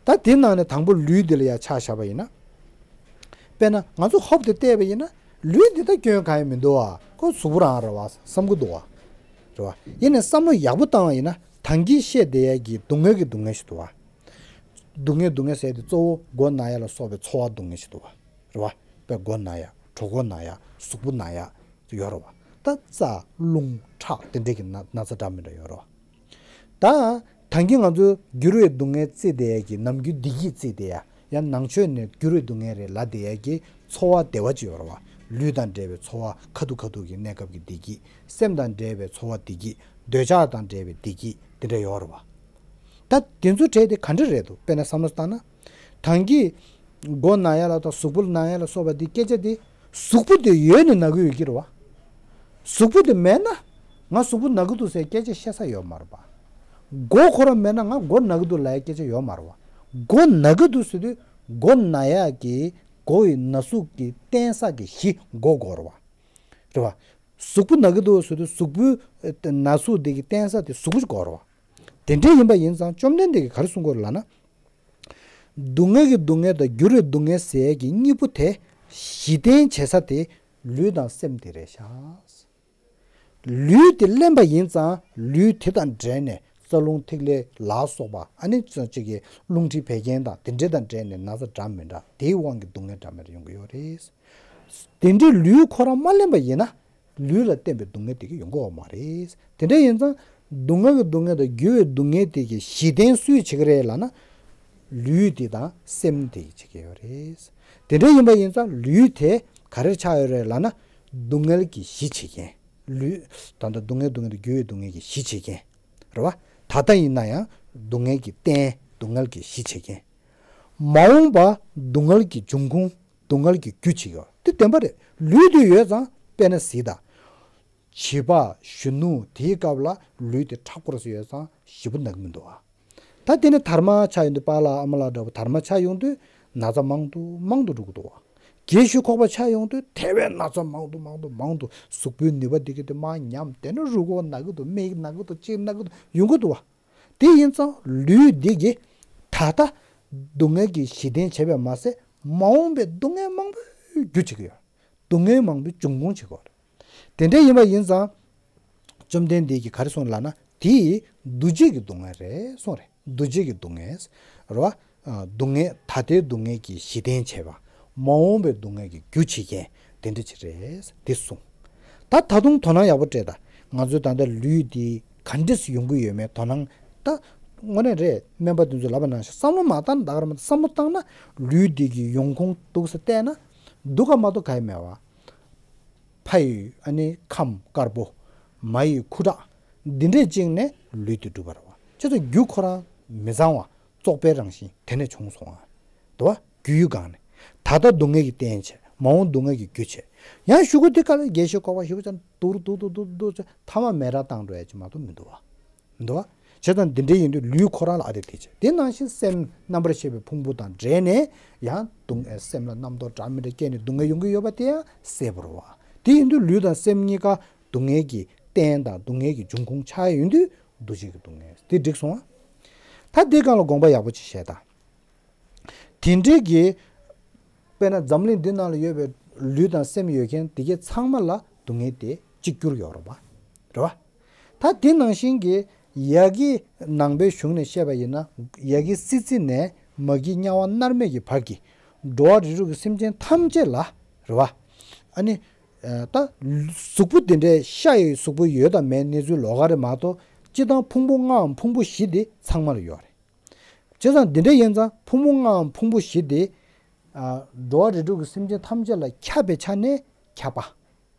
ད་དེ་ནང་ནས་དང་པོ་ལུས་འདི་ལ་ཡ་ཆ་བཞག་པ་ཡིན་ན། དཔེར་ན་ང་ཚོ་ཧོབ་དེ་བལྟས་པ་ཡིན་ན། ལུས་འདི་ད་སྐྱོན་གང་ཡང་མི་འདུག་བ། ཁོ་གཟུགས་པོ་རང་རེད་བ་བསམ་གི་འདུག་བ། རེད་བ། ཡིན་ནའི་བསམ་བློ་ཡག་པོ་བཏང་བ་ཡིན་ན། ད་གིན་བཤད་བསྡད་ཡ་གི་སྡུག་བསྔལ་གྱི་སྡུག་བསྔལ་ཞིག་འདུག་བ། སྡུག་བསྔལ་སྡུག་བསྔལ་ཟེར་དེ་གཙོ་བོ་མགོ་ན་ཡ་ལ་སོགས་པའི་ཚོར་བ་སྡུག་བསྔལ་ཞིག་འདུག་བ། རེད་བ། དཔེ་མགོ་ན་ཡ། གྲོད་ཁོག་ན་ཡ། གཟུགས་པོ་ན་ཡ་ཡོད་རེད་བ། ད་རྩ་རླུང་ཁྲག་དེ་འདྲས་ཀྱི་ན་ན་ཚ་འདྲ་མི་འདྲ་ཡོད་རེད་བ། ད་ད་གིན་ང་ཚོས་འགྱུར་བའི་སྡུག་བསྔལ་བརྩི་བསྡད་ཡ་གི་ནམ་རྒྱུན་བདེ་སྐྱིད་བརྩི་བསྡད་ཡ། ཡང་ནང་ཆོས་ནས་འགྱུར་བའི་སྡུག་བསྔལ་རེད་ལབ་བསྡད་ཡ་གི་ཚོར་བ་བདེ་བ་ཅིག་ཡོད་རེད་བ། ལུས་དང་འབྲེལ་བའི་ཚོར་བ་ཁ་ཐུག་ཁ་ཐུག་གི་གནས་སྐབས་ཀྱི་བདེ་སྐྱིད། སེམས་དང་འབྲེལ་བའི་ཚོར་བ་བདེ་སྐྱིད། འདོད་ཆགས་དང་འབྲེལ་བའི་བདེ་སྐྱིད་དེ་འདྲ་ཡོད་རེད་བ། ད་དེ་ཚོ་གྲས་དེ་ག་འདྲ་རེད་འདུག་དཔེར་ན་བསམ་བློ་བཏང་ན། ད་གིན་མགོ་ན་ཡ་ལ་དང་གཟུགས་པོ་ན་ཡ་ལ་སོགས་པ་འདི་སྐད་ཆ་དེ། གཟུགས་པོ་དེ་ཡོད་ནས་ན་གི་ཡོད་ཀྱི་རེད་བ། གཟུགས་པོ་དེ་མེད་ན། ང་གཟུགས་པོ་ན་གི་འདུག་ཟེར་སྐད་ཆ་བཤད་ས་ཡོད་མ་རེད་བ། མགོ་ཁོ་རང་མེད་ན་ང་མགོ་ན་གི་འདུག་ལབ་ཡ་སྐད་ཆ་ཡོད་མ་རེད་བ། མགོ་ན་གི་འདུག་ཟེར་དུས་མགོ་ན་ཡ་གི་མགོ་ཡི་ན་ཟུག་གི་བསྟེན་ས་གི་གཞི་མགོ་དགོས་རེད་བ། རེད་བ། གཟུགས་པོ་ན་གི་འདུག་ཟེར་དུས་གཟུགས་པོའི་ན་ཟུག་དེ་གི་བསྟེན་ས་དེ་གཟུགས་པོ་དགོས་རེད་བ། དེ་འདྲ་ཡིན་པ་ཡིན་ཙང་བཅོམ་ལྡན་འདས་ཀྱིས་ག་རེ་གསུང་གི་ཡོད་རེད་ལབ་ན། སྡུག་བསྔལ་གྱི་སྡུག་བསྔལ་དང་འགྱུར་བའི་སྡུག་བསྔལ་ཟེར་ཡས་ཀྱི་གཉིས་པོ་དེ་གཞི་རྟེན་བྱེད་ས་དེ་ལུས་དང་སེམས་དེ་རེད་ཤག་ལུས་དེ་བརླན་པ་ཡིན་ཙང་ལུས་དེ་དང་འབྲེལ་ནས་རྩ་རླུང་ཐིག་ལེ་ལ་སོགས་པ། ཨ་ནི་ཅིག་གི་རླུང་མཁྲིས་བད་ཀན་དང་དེ་འདྲ་དང་འབྲེལ་ནས་ན་ཚ་འདྲ་མི་འདྲ་དེའི་དབང་གིས་སྡུག་བསྔལ་འདྲ་མི་འདྲ་ཡོང་གི་ཡོད་རེད། དེ་འདྲའི་ལུས་ཁོ་རང་མ་བརླན་པ་ཡིན་ན། ལུས་ལ་བརྟེན་པའི་སྡུག་བསྔལ་དེ་ག་ཡོང་གི་ཡོད་མ་རེད། དེ་འདྲ་ཡིན་ཙང་སྡུག་བསྔལ་གྱི་སྡུག་བསྔལ་དང་འགྱུར་བའི་སྡུག་བསྔལ་དེ་གི་གཞི་རྟེན་སུས་བྱེད་ཀྱི་རེད་ལབ་ན། ལུས་དེ་དང་སེམས་དེ་གིས་བྱེད་ཀྱི་ཡོད་རེད། དེ་འདྲ་ཡིན་པ་ཡིན་ཙང་ལུས་དེ་ག་རེར་ཆགས་ཡོད་རེད་ལབ་ན། སྡུག་བསྔལ་གྱི་གཞི་བྱེད་མཁན། ལུས་ད་ལྟ་སྡུག་བསྔལ་སྡུག་བསྔལ་དང་འགྱུར་བའི་སྡུག་བསྔལ་གྱི་གཞི་བྱེད་མཁན། རེད་བ། ད་ལྟ་ཡིན་ན་ཡང་སྡུག་བསྔལ་གྱི་རྟེན། སྡུག་བསྔལ་གྱི་གཞི་བྱེད་མཁན། མ་འོངས་པ་སྡུག་བསྔལ་གྱི་འབྱུང་ཁུངས། སྡུག་བསྔལ་གྱི་རྒྱུ་བྱེད་ཀྱི་ཡོད། དེ་བདེན་པ་རེད། ལུས་དེ་ཡོད་ཙང་དཔེར་ན་གཟིགས་དང་། བྱིས་པ་གཞོན་ནུ་དེའི་སྐབས་ལ་ལུས་དེ་མཁྲེགས་པོ་རེ་ཡོད་ཙང་ཞེ་པོ་ན་གི་མི་འདུག་བ། ད་དེ་ནི་དར་མ་ཆགས་ཡོང་དུས། པཱ་ལགས་ཨ་མ་ལགས་འདྲ་བོ་དར་མ་ཆགས་ཡོང་དུས་ན་ཚ་མང་དུ་མང་དུ་འགྲོ་གི་འདུག་བ། རྒས་ཤོས་ཁོག་པ་ཆགས་ཡོང་དུས་དེ་བས་ན་ཚ་མང་དུ་མང་དུ་མང་དུ། གཟུགས་པོའི་ནུས་པ་འདི་གི་དེ་མར་ཉམས། དེ་ནི་རུས་ཁོག་ན་གི་འདུག་མིག་ན་གི་འདུག་ལྕེ་ན་གི་འདུག་ཡོང་གི་འདུག་བ། དེ་ཡིན་ཙང་ལུས་འདི་གིས་ད་ལྟ་སྡུག་བསྔལ་གྱི་གཞི་རྟེན་བྱེད་པས་མ་ཟད། མ་འོངས་པའི་སྡུག་བསྔལ་མང་པོའི་རྒྱུ་བྱེད་ཀྱི་ཡོད། སྡུག་བསྔལ་མང་པོའི་འབྱུང་ཁུངས་བྱེད་ཀྱི་ཡོད། དེ་འདྲ་ཡིན་པ་ཡིན་ཙང་། བཅོམ་ལྡན་འདས་ཀྱིས་ག་རེ་གསུངས་ལབ་ན། དེ་འདུ་བྱེད་ཀྱི་སྡུག་བསྔལ་རེད་གསུངས་རེད། འདུ་བྱེད་ཀྱི་སྡུག་བསྔལ་རེད་བ། ཨ། སྡུག་བསྔལ་ད་ལྟའི་སྡུག་བསྔལ་གྱི་གཞི་རྟེན་བྱས་པ། མ་འོངས་པའི་སྡུག་བསྔལ་གྱི་རྒྱུ་བྱེད་མཁན་དེ་འདྲ་ཅིག་རེད། དེ་གསུངས། ད་ད་དུང་དོ་སྣང་ཡག་པོ་སྤྲད་དང་། ང་ཚོའི་ད་ལྟ་ལུས་འདི་ག་འདྲས་ཡོང་གི་ཡོད་མེད་དོ་སྣང་། ད་དངོས་གནས་རེད། སྨན་པ་དེ་ཚོས་ལབ་པ་ནང་བཞིན་བསམ་བློ་མ་བཏང་ན། ད་ག་རེ་མ་བསམ་བློ་བཏང་ན་ལུས་འདི་གི་ཡོང་ཁུངས་འདུག་སེ་བལྟས་ན་སྡུག་ག་མ་གཏོགས་ག་ཡི་མེད་བ། ཕ་ཡི་ཨ་ནི་ཁམས་དཀར་པོ། མ་ཡི་ཁུ་ཁྲག་འདི་འདྲས་བཅིངས་ནས་ལུས་འདི་གྲུབ་པ་རེད་བ། ཁྱེད་ཚོ་རྒྱུ་ཁོ་རང་མི་གཙང་བ། བཙོག་པའི་རང་བཞིན་དེ་ནས་བྱུང་སོང་ཨ། དུ་བ། རྒྱུ་ཡུལ་གང་ནས། ད་ལྟ་སྡུག་བསྔལ་གྱི་རྟེན་བྱས། མ་འོངས་སྡུག་བསྔལ་གྱི་རྒྱུ་བྱས། ཡང་གཞུག་གུ་དེ་ག་ལ་དགེ་བཤེས་སྐོར་བ་ཞིག་བྱས་ན་དུར་དུར་དུར་དུར་དུར་བྱས་ཐ་མ་མེ་ར་བཏང་འགྲོ་ཡ་ཅིག་མ་གཏོགས་མི་འདུག་བ། མི་འདུག་བ། བྱས་ཙང་འདི་འདྲའི་ཡིན་དུས་ལུས་ཁོ་རང་ལ་ཨ་རེ་དེ་བྱས། དེ་ནང་བཞིན་སེམས་རྣམ་པར་ཤེས་པའི་ཕུང་པོ་དང་འདྲེས་ནས་ཡང་སྡུག་བསྔལ། སེམས་ལ་རྣམ་རྟོག་འདྲ་མི་འདྲ་སྐྱེས་ནས་སྡུག་བསྔལ་ཡོང་གི་ཡོད་པ་དེ་ཡང་གསལ་པོ་རེད་བ། དེ་ཡིན་དུས་ལུས་དང་སེམས་གཉིས་ཀ་སྡུག་བསྔལ་གྱི་རྟེན་དང་སྡུག་བསྔལ་གྱི་འབྱུང་ཁུངས་ཆགས་ཡོད་དུས་འདུ་བྱེད་ཀྱི་སྡུག་བསྔལ་དེ་འགྲིག་སོང་ཨ། ད་དེའི་སྒང་ལ་དགོངས་པ་ཡག་པོ་ཅིག་བཞེས་དང་། དེ་འདྲའི་གི། དཔེར་ན་འཛམ་གླིང་འདི་ནང་ལ་ཡོད་པའི་ལུས་དང་སེམས་ཡོད་མཁན་དེ་གའི་ཚང་མ་ལ་སྡུག་བསྔལ་དེ་གཅིག་གྱུར་ཡོད་རེད་བ། རེད་བ། ད་དེ་ནང་བཞིན་གྱི་ཡ་གི་ནང་པའི་གཞུང་ནས་བཤད་པ་ཡིན་ན། ཡ་གི་སྲིད་རྩེ་ནས་མ་གི་དམྱལ་བ་མནར་མེད་ཀྱི་བར་གྱི་འགྲོ་བ་རིགས་དྲུག་གི་སེམས་ཅན་ཐམས་ཅད་ལ། རེད་བ། ཨ་ནི། ད་གཟུགས་པོ་དེ་འདྲའི་ཤ་ཡི་གཟུགས་པོ་ཡོད་དང་མེད་གནས་ཚུལ་ལོགས་ཀ་རེད་མ་གཏོགས། སྤྱིར་བཏང་ཕུང་པོ་ལྔའམ་ཕུང་པོ་བཞི་དེ་ཚང་མ་ལ་ཡོད་རེད། བྱས་ཙང་འདི་འདྲ་ཡིན་ཙང་ཕུང་པོ་ལྔའམ་ཕུང་པོ་བཞི་དེ། ཨ། འགྲོ་བ་རིགས་དྲུག་གི་སེམས་ཅན་ཐམས་ཅད་ལ་ཁྱབ་པའི་ཆ་ནས་ཁྱབ་པ།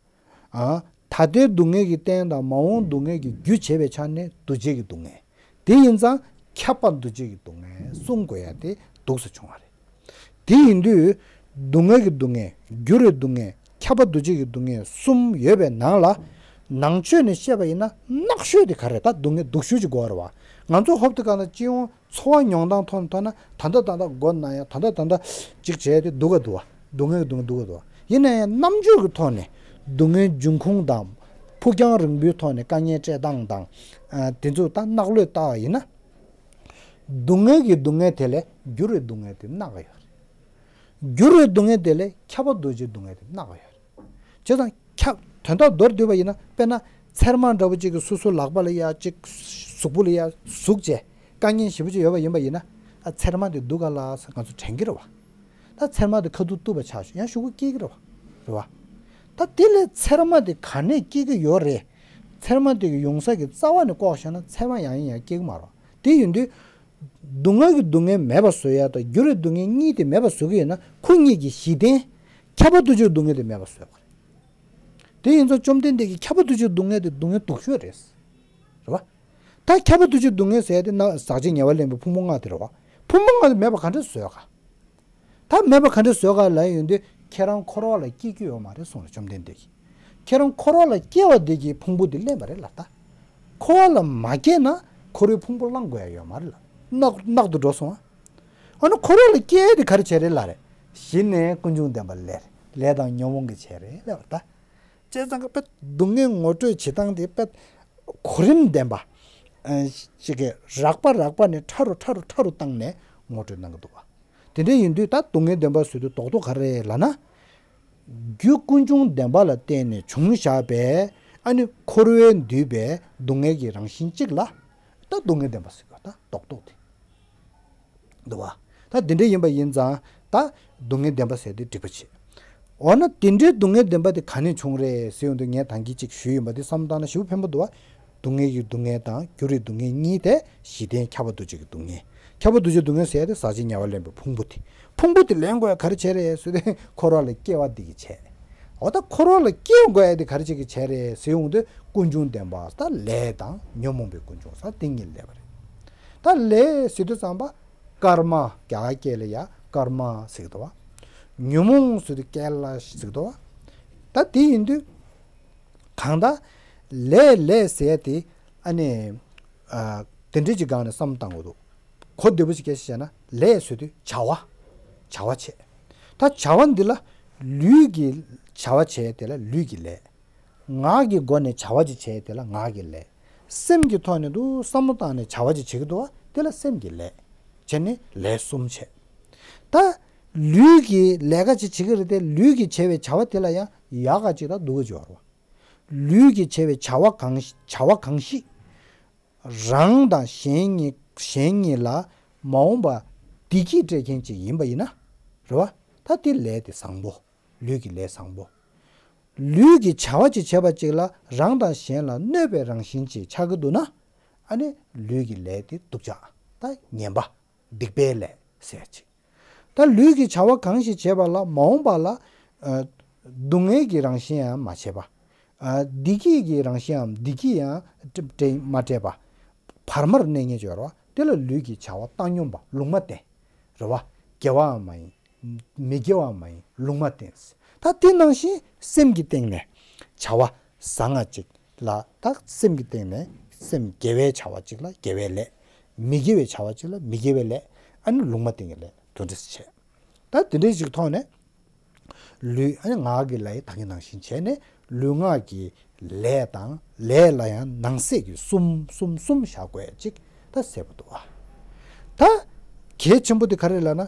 ཨ། ད་ལྟའི་སྡུག་བསྔལ་གྱི་རྟེན་དང་མ་འོངས་སྡུག་བསྔལ་གྱི་རྒྱུ་བྱེད་པའི་ཆ་ནས་འདུ་བྱེད་ཀྱི་སྡུག་བསྔལ། དེ་ཡིན་ཙང་ཁྱབ་པ་འདུ་བྱེད་ཀྱི་སྡུག་བསྔལ་གསུང་དགོས་ཡ་དེ་འདུག་སེ་བྱུང་བ་རེད། དེ་ཡིན་དུས་སྡུག་བསྔལ་གྱི་སྡུག་བསྔལ། འགྱུར་བའི་སྡུག་བསྔལ། ཁྱབ་པ་འདུ་བྱེད་ཀྱི་སྡུག་བསྔལ་གསུམ་ཡོད་པའི་ནང་ལ། ནང་ཆོས་ནས་བཤད་པ་ཡིན་ན་ནག་ཤོས་དེ་ག་རེ་རེད། ད་སྡུག་བསྔལ་སྡུག་ཤོས་ཅིག་དགོས་རེད་བ། ང་ཚོ་ཧོབ་ཏེ་ག་ན་སྤྱི་ཡོངས་འཚོ་བ་མྱོང་སྟངས་ཐོག་ནས་མཐོང་ན། ད་ལྟ་ད་ལྟ་མགོ་ན་ཡ། ད་ལྟ་ད་ལྟ་ཅིག་བྱས་ཏེ་སྡུག་ག་འདུག་བ། སྡུག་བསྔལ་གྱི་སྡུག་བསྔལ་འདུག་ག་འདུག་བ། ཡིན་ན་ཡང་རྣམ་དཔྱོད་ཀྱི་ཐོག་ནས་སྡུག་བསྔལ་འབྱུང་ཁུངས་དང་ཕུགས་རྒྱང་རིང་པོའི་ཐོག་ནས་དཀའ་ངལ་སྤྲད་སྟངས་དང་། ཨ། དེ་ཚོ་ད་ནག་ལོས་བལྟ་བ་ཡིན་ན། སྡུག་བསྔལ་གྱི་སྡུག་བསྔལ་དེ་ལས་འགྱུར་བའི་སྡུག་བསྔལ་དེ་ནག་ག་ཡོད་རེད། འགྱུར་བའི་སྡུག་བསྔལ་དེ་ལས་ཁྱབ་པ་འདུ་བྱེད་སྡུག་བསྔལ་དེ་ནག་ག་ཡོད་རེད། བྱས་ཙང་ཁྱབ། དོན་དག་མདོར་བསྡུས་པ་ཡིན་ན། དཔེར་ན་ཚེར་མ་འདྲ་བོ་གཅིག་གིས་སོ་སོའི་ལག་པ་ལ་ཡ་གཅིག་གཟུགས་པོ་ལ་ཡ་ཟུག་བྱས། དཀའ་ངལ་ཞེ་པོ་ཅིག་ཡོད་པ་ཡིན་པ་ཡིན་ན། ཨ། ཚེར་མ་དེ་སྡུག་ག་ལ་ང་ཚོ་དྲན་གྱི་རེད་བ། ད་ཚེར་མ་དེ་ཁ་ཐུག་གཏུབ་པ་ཆགས་ཤོག། ཡང་གཞུག་གུ་སྐྱེ་གི་རེད་བ། རེད་བ། ད་དེ་ལས་ཚེར་མ་དེ་ག་ནས་སྐྱེ་གི་ཡོད་རེད། ཚེར་མ་དེ་གི་ཡོང་ས་གི་རྩ་བ་ནས་ལྐོག་བཞག་ན་ཚེར་མ་ཡང་ཡང་སྐྱེ་གི་མ་རེད་བ། དེ་ཡིན་དུས་སྡུག་བསྔལ་གྱི་སྡུག་བསྔལ་མེད་པ་བཟོ་ཡ་དང་འགྱུར་བའི་སྡུག་བསྔལ་གཉིས་དེ་མེད་པ་བཟོ་གི་ཡོད་ན། ཁོ་གཉིས་ཀྱི་གཞི་རྟེན་ཁྱབ་པ་འདུ་བྱེད་སྡུག་བསྔལ་དེ་མེད་པ་བཟོ་དགོས་རེད། དེ་ཡིན་ཙང་བཅོམ་ལྡན་འདས་ཀྱིས་ཁྱབ་པ་འདུ་བྱེད་སྡུག་བསྔལ་དེ་སྡུག་བསྔལ་སྡུག་ཤོས་རེད། རེད་བ། ད་ཁྱབ་པ་འདུ་བྱེད་སྡུག་བསྔལ་ཟེར་ཡ་དེ་ན་ཟག་བཅས་ཉེ་བར་ལེན་པའི་ཕུང་པོ་ལྔ་དེ་རེད་བ། ཕུང་པོ་ལྔ་དེ་མེད་པ་ག་འདྲ་བཟོས་ག། ད་མེད་པ་ག་འདྲ་བཟོས་ག་ལབ་ཡོང་དུས། ཁྱེད་རང་འཁོར་བ་ལ་སྐྱེ་རྒྱུ་ཡོད་མ་རེད་གསུངས་རེད་བཅོམ་ལྡན་འདས་ཀྱིས། ཁྱེད་རང་འཁོར་བ་ལ་སྐྱེ་བ་དེ་གིས་ཕུང་པོ་དེ་ལེན་པ་རེད་ལ། ད་འཁོར་བ་ལ་མ་སྐྱེས་ན་འཁོར་བའི་ཕུང་པོ་བླང་དགོས་ཡ་ཡོད་མ་རེད་ལ། ནག་ནག་ཏུ་འགྲོ་སོང་ཨ། ཨ་ནི་འཁོར་བ་ལ་སྐྱེ་ཡ་དེ་ག་རེ་བྱས་རེད་ལབ་རེད། གཞི་ནས་ཀུན་འབྱུང་བདེན་པ་ལས་རེད། ལས་དང་ཉོན་མོངས་ཀྱི་བྱས་རེད་ལབ་རེད་ད། བྱས་ཙང་གི་དཔེ་སྡུག་བསྔལ་ངོ་སྤྲོད་བྱེད་སྟངས་དེ་དཔེ་གོ་རིམ་ལྡན་པ། ཨ། ཅིག་གི་རགས་པ་རགས་པ་ནས་ཕྲ་རུ་ཕྲ་རུ་ཕྲ་རུ་བཏང་ནས་ངོ་སྤྲོད་གནང་གི་འདུག་བ། དེ་འདྲ་ཡིན་དུས་ད་སྡུག་བསྔལ་བདེན་པ་ཟེར་དུས་རྡོག་རྡོག་ག་རེ་ལབ་ན། རྒྱུ་ཀུན་འབྱུང་བདེན་པ་ལ་བརྟེན་ནས་བྱུང་བཞག་པའི། ཨ་ནི་འཁོར་བས་བསྡུས་པའི་སྡུག་བསྔལ་གྱི་རང་བཞིན་གཅིག་ལ་ད་སྡུག་བསྔལ་བདེན་པ་ཟེར་གི་ད་རྡོག་རྡོག་དེ། འདུག་བ། ད་འདི་འདྲ་ཡིན་པ་ཡིན་ཙང་ད་སྡུག་བསྔལ་བདེན་པ་ཟེར་དེ་འགྲིག་པ་བྱེད། འོ་ན་དེ་འདྲའི་སྡུག་བསྔལ་བདེན་པ་དེ་ག་ནས་བྱུང་རེད་ཟེར་ཡོང་དུས། ངས་ད་གིན་གཅིག་ཞུས་ཡིན་པ་དེ་བསམ་བློ་བཏང་ན་ཞེ་པོ་ཕན་པོ་འདུག་བ། སྡུག་བསྔལ་གྱི་སྡུག་བསྔལ་དང་འགྱུར་བའི་སྡུག་བསྔལ་གཉིས་དེ་གཞི་རྟེན་ཁྱབ་པ་འདུ་བྱེད་ཀྱི་སྡུག་བསྔལ། ཁྱབ་པ་འདུ་བྱེད་སྡུག་བསྔལ་ཟེར་ཡ་དེ་ཟག་བཅས་ཉེ་བར་ལེན་པའི་ཕུང་པོ་དེ། ཕུང་པོ་དེ་ལེན་དགོས་ཡ་ག་རེ་བྱས་རེད་ཟེར་དུས། འཁོར་བ་ལ་སྐྱེ་བ་འདི་གིས་བྱས། འོ་ད་འཁོར་བ་ལ་སྐྱེ་དགོས་ཡ་དེ་ག་རེ་བྱེད་ཀྱི་བྱས་རེད་ཟེར་ཡོང་དུས། ཀུན་འབྱུང་བདེན་པ་ད་ལས་དང་ཉོན་མོངས་པའི་ཀུན་འབྱུང་ས་དེ་གཉིས་ལས་པ་རེད། ད་ལས་ཟེར་དུས་ཙམ་པ་ཀརྨ། རྒྱ་གར་སྐད་ལ་ཡ་ཀརྨ་ཟེར་གི་འདུག་བ། ཉོན་མོངས་ཟེར་དུས་ཀེ་ལ་ཟེར་གི་འདུག་བ། ད་དེ་ཡིན་དུས་གང་ལྟར་ལས་ལས་ཟེར་ཡ་དེ། ཨ་ནི། ཨ། དེ་འདྲ་ཅིག་སྒང་ནས་བསམ་བཏང་དགོས་འདུག། གོ་བདེ་པོ་ཞིག་སྐད་ཆ་བཤད་ན། ལས་ཟེར་དུས་བྱ་བ། བྱ་བ་བྱེད། ད་བྱ་བ་འདི་ལ་ལུས་ཀྱི་བྱ་བ་བྱེད་དེ་ལ་ལུས་ཀྱི་ལས། ངག་གི་སྒོ་ནས་བྱ་བ་ཅིག་བྱས་དེ་ལ་ངག་གི་ལས། སེམས་ཀྱི་ཐོག་ནས་དུ་བསམ་བློ་བཏང་ནས་བྱ་བ་ཅིག་བྱེད་ཀྱི་འདུག་བ། དེ་ལ་སེམས་ཀྱི་ལས། བྱས་ནས་ལས་གསུམ་བྱས། ད་ལུས་ཀྱི་ལས་ཀ་ཅིག་བྱེད་ཀྱི་རེད་དེ། ལུས་ཀྱིས་བྱས་པའི་བྱ་བ་དེ་ལ་ཡང་ཡག་ག་ཅིག་དང་སྡུག་ག་ཅིག་ཡོད་རེད་བ། ལུས་ཀྱིས་བྱས་པའི་བྱ་བ་གང་བྱ་བ་གང་ཞིག་རང་དང་གཞན་གཉིས་གཞན་གཉིས་ལ་མ་འོངས་པ་བདེ་སྐྱིད་སྤྲད་མཁན་ཅིག་ཡིན་པ་ཡིན་ན། རེད་བ། ད་དེ་ལས་དེ་བཟང་པོ། ལུས་ཀྱི་ལས་བཟང་པོ། ལུས་ཀྱི་བྱ་བ་ཅིག་བྱས་པ་ཅིག་ལ་རང་དང་གཞན་ལ་གནོད་པའི་རང་བཞིན་ཅིག་ཆགས་ཀྱི་འདུག་ན། ཨ་ནི་ལུས་ཀྱི་ལས་དེ་སྡུག་ཅག་ད་ངན་པ། སྡིག་པའི་ལས་ཟེར་ཅིག་ད་ལུས་ཀྱི་བྱ་བ་གང་ཞིག་བྱེད་པ་ལ་མ་འོངས་པ་ལ། ཨ། སྡུག་བསྔལ་གྱི་རང་བཞིན་ཡང་མ་བྱས་པ། ཨ། བདེ་སྐྱིད་ཀྱི་རང་བཞིན་ཡང་བདེ་སྐྱིད་ཡང་སྤྲད་མ་སྤྲད་པ། བར་མར་གནས་ངེས་སྦྱོར་བ་དེ་ལ་ལུས་ཀྱི་བྱ་བ་བཏང་སྙོམས་པ་ལུང་མ་བསྟན། རེད་བ། དགེ་བའང་མ་ཡིན། མི་དགེ་བའང་མ་ཡིན་ལུང་མ་བསྟན། ད་དེ་ནང་བཞིན་སེམས་ཀྱི་སྟེང་ནས་བྱ་བ་བཟང་ང་ཅིག་ལ་ད་སེམས་ཀྱི་སྟེང་ནས་སེམས་དགེ་བའི་བྱ་བ་ཅིག་ལ་དགེ་བའི་ལས། མི་དགེ་བའི་བྱ་བ་ཅིག་ལ་མི་དགེ་བའི་ལས། ཨ་ནི་ལུང་མ་བསྟན་གྱི་ལས་དོན་འདྲ་བྱས། ད་དེ་འདྲའི་ཞིག་ཐོག་ནས། ལུས་ཨ་ནི་ངག་གི་ལས་ད་གིན་ནང་བཞིན་བྱས་ནས་ལུས་ངག་གི་ལས་དང་ལས་ལ་ཡང་ནང་གསེས་ཀྱི་གསུམ་གསུམ་གསུམ་བཞག་དགོས་ཅིག་ད་གསལ་པོ་འདུག་ཨ། ད་གལ་ཆེན་པོ་དེ་ག་རེ་ལབ་ན།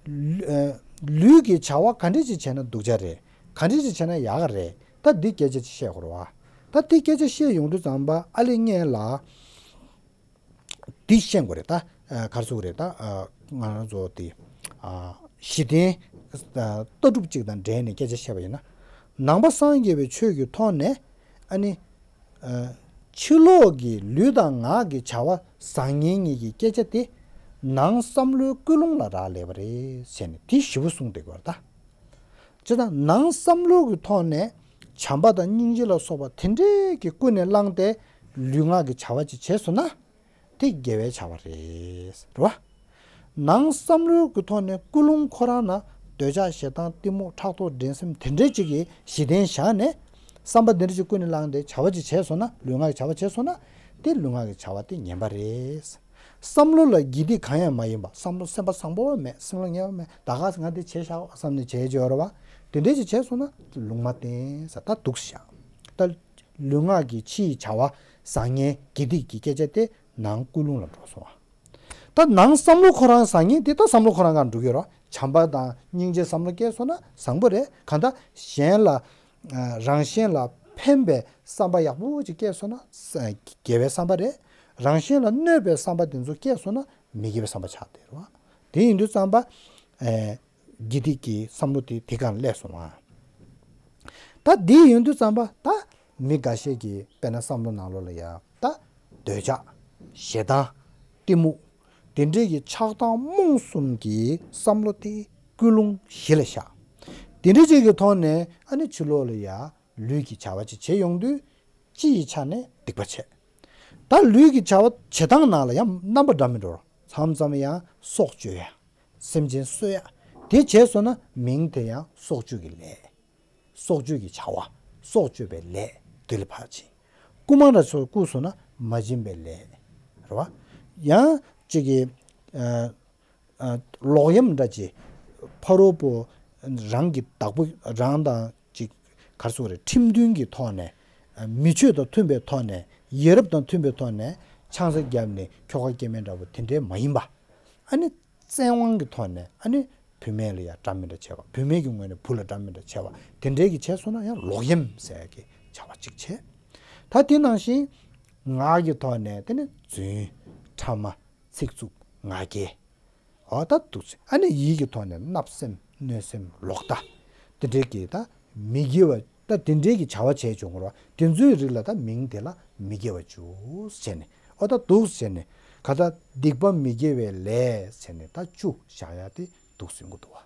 ལུ་ཨ། ལུས་ཀྱི་བྱ་བ་ག་འདྲ་ཅིག་བྱས་ན་སྡུག་ཅག་རེད། ག་འདྲ་ཅིག་བྱས་ན་ཡག་ག་རེད། ད་འདི་སྐད་ཆ་ཅིག་བཤད་དགོས་རེད་བ། ད་འདི་སྐད་ཆ་བཤད་ཡོང་དུས་ཙམ་པ་ཨ་ལེ་ངས་ལ། འདི་ཤེས་དགོས་རེད་ད། ཨ། ག་རེ་ཟེར་དགོས་རེད་ད། ཨ། ང་རང་ཚོ་དེ། ཨ། གཞི་རྟེན། ཨ། ལྟ་གྲུབ་ཅིག་དང་འབྲེལ་ནས་སྐད་ཆ་བཤད་པ་ཡིན་ན། ནང་པ་སངས་རྒྱས་པའི་ཆོས་ཀྱི་ཐོག་ནས། ཨ་ནི། ཨ། ཕྱི་ལོགས་ཀྱི་ལུས་དང་ངག་གི་བྱ་བ་བཟང་ངན་གཉིས་ཀྱི་སྐད་ཆ་དེ། ནང་བསམ་བློའི་ཀུན་སློང་ལ་རག་ལས་པ་རེད་ཟེར་ནས་དེ་ཞེ་པོ་གསུངས་བསྡད་ཀྱི་ཡོད་རེད་ད། ཅེས་དང་ནང་བསམ་བློ་གི་ཐོག་ནས་བྱམས་པ་དང་སྙིང་རྗེ་ལ་སོགས་པ་དེ་འདྲས་ཀྱི་ཀུན་ནས་བསླངས་ཏེ་ལུས་ངག་གི་བྱ་བ་ཅིག་བྱས་སོང་ན། དེ་དགེ་བའི་བྱ་བ་རེད། རེད་བ། ནང་བསམ་བློ་གི་ཐོག་ནས་ཀུན་སློང་ཁོ་རང་ན་འདོད་ཆགས་ཞེ་སྡང་གཏི་མུག་ཕྲག་དོག་འགྲན་སེམས་དེ་འདྲས་ཅིག་གི་གཞི་རྟེན་བཞག་ནས་བསམ་པ་དེ་འདྲས་ཅིག་ཀུན་ནས་བསླངས་ཏེ་བྱ་བ་ཅིག་བྱས་སོང་ན་ལུས་ངག་གི་བྱ་བ་བྱས་སོང་ན་དེ་ལུས་ངག་གི་བྱ་བ་དེ་ངན་པ་རེད། བསམ་བློ་ལ་དགེ་སྡིག་གང་ཡང་མ་ཡིན་པ། བསམ་བློ་སེམས་པ་བཟང་པོ་མེད། སེམས་བློ་ངན་པ་མེད། ད་ག་ང་འདི་བྱས་བཞག་བསམ་ནས་བྱས་བྱས་ཡོད་རེད་བ། དེ་འདྲས་ཅིག་བྱས་སོང་ན་ལུང་མ་བསྟན་ས་ད་འདུག་བཞག་ད་ལུས་ངག་གི་ཕྱིའི་བྱ་བ་བཟང་ངན་དགེ་སྡིག་གི་སྐད་ཆ་དེ་ནང་ཀུན་སློང་ལ་འགྲོ་སོང་བ། ད་ནང་བསམ་བློ་ཁོ་རང་བཟང་ངན་དེ་ད་བསམ་བློ་ཁོ་རང་གང་འགྲོ་གི་རེད། བྱམས་པ་དང་སྙིང་རྗེ་བསམ་བློ་སྐྱེས་སོང་ན་བཟང་པོ་རེད། གང་ལྟར་གཞན་ལ། ཨ། རང་གཞན་ལ་ཕན་པའི་བསམ་པ་ཡག་པོ་ཅིག་སྐྱེས་སོང་ན་ས་དགེ་བའི་བསམ་པ་རེད། རང་གཞན་ལ་གནོད་པའི་བསམ་པ་དེ་ཚོ་སྐྱེས་སོང་ན་མི་དགེ་བའི་བསམ་པ་ཆགས་བསྡད་རེད་བ། དེ་ཡིན་དུས་ཙམ་པ། ཨེ། དགེ་སྡིག་གི་བསམ་བློ་དེ་དེ་གང་སླེབས་སོང་ང་། ད་དེ་ཡིན་དུས་ཙམ་པ་ད་མི་འགའ་ཤས་ཀྱི་དཔེར་ན་བསམ་བློ་ནང་ལོགས་ལ་ཡ་ད་འདོད་ཆགས། ཞེ་སྡང་། གཏི་མུག་དེ་འདྲས་ཀྱི་ཆགས་སྡང་རྨོངས་གསུམ་གྱི་བསམ་བློ་དེ་ཀུན་སློང་གཞི་ལ་བཞག་དེ་འདྲས་ཅིག་གི་ཐོག་ནས་ཨ་ནི་ཕྱི་ལོགས་ལ་ཡ་ལུས་ཀྱི་བྱ་བ་ཅིག་བྱེད་ཡོང་དུས་སྤྱི་ཡི་ཆ་ནས་སྡིག་པ་བྱས། ད་ལུས་ཀྱི་བྱ་བ་བྱེད་སྟངས་ནང་ལ་ཡང་རྣམ་པ་འདྲ་མི་འདྲ་བ་མཚམས་མཚམས་ཡང་སྲོག་གཅོད་ཡ། སེམས་ཅན་གསོད་ཡ། དེ་བྱས་སོང་ན་མིང་དེ་ཡང་སྲོག་གཅོད་ཀྱི་ལས། སྲོག་གཅོད་ཀྱི་བྱ་བ། སྲོག་གཅོད་པའི་ལས་དེ་ལ་ཕར་ཕྱིན། རྐུ་མ་འདྲ་ཚོ་རྐུ་སོང་ན་མ་བྱིན་པའི་ལས། རེད་བ། ཡང་གཅིག་གིས། ཨ། ཨ། ལོག་གཡེམ་འདྲ་ཅིག་ཕ་རོལ་པོ་རང་གི་བདག་པོ་རང་དང་ཅིག་ག་རེ་ཟེར་དགོས་རེད། ཁྲིམས་མཐུན་གྱི་ཐོག་ནས། ཨ། མི་ཆོས་དང་མཐུན་པའི་ཐོག་ནས་ཡ་རབས་དང་མཐུན་པའི་ཐོག་ནས་ཆང་ས་བརྒྱབ་ནས་ཁྱོ་ག་སྐྱེ་དམན་འདྲ་བོ་དེ་འདྲའི་མ་ཡིན་པ། ཨ་ནི་བཙན་དབང་གི་ཐོག་ནས་ཨ་ནི་བུད་མེད་ལ་ཡང་འདྲ་མི་འདྲ་བྱས་པ། བུད་མེད་ཀྱི་ངོས་ནས་བུ་ལ་འདྲ་མི་འདྲ་བྱས་པ་དེ་འདྲའི་གི་བྱས་སོང་ན་ཡང་ལོག་གཡེམ་ཟེར་ཡ་གི་བྱ་བ་གཅིག་བྱས། ད་དེ་ནང་བཞིན་ངག་གི་ཐོག་ནས་དེ་ནི་རྫུན། ཕྲ་མ། ཚིག་རྩུབ། ངག་འཁྱལ། འོ་ད་འདུག་སེ་ཨ་ནི་ཡིད་ཀྱི་ཐོག་ནས་བརྣབ་སེམས་གནོད་སེམས་ལོག་ལྟ། དེ་འདྲའི་གི་ད་མི་དགེ་བ་ད་དེ་འདྲའི་གི་བྱ་བ་བྱས་བྱུང་བ་རེད་བ། དེ་ཚོའི་རིགས་ལ་ད་མིང་དེ་ལ་མི་དགེ་བ་བཅུ་ཟེར་ནས། འོ་ད་འདུག་ཟེར་ནས་ག་ད་སྡིག་པ་མི་དགེ་བའི་ལས་ཟེར་ནས་ད་བཅུ་བཞག་ཡ་དེ་འདུག་ཟེར་གྱི་འདུག་བ།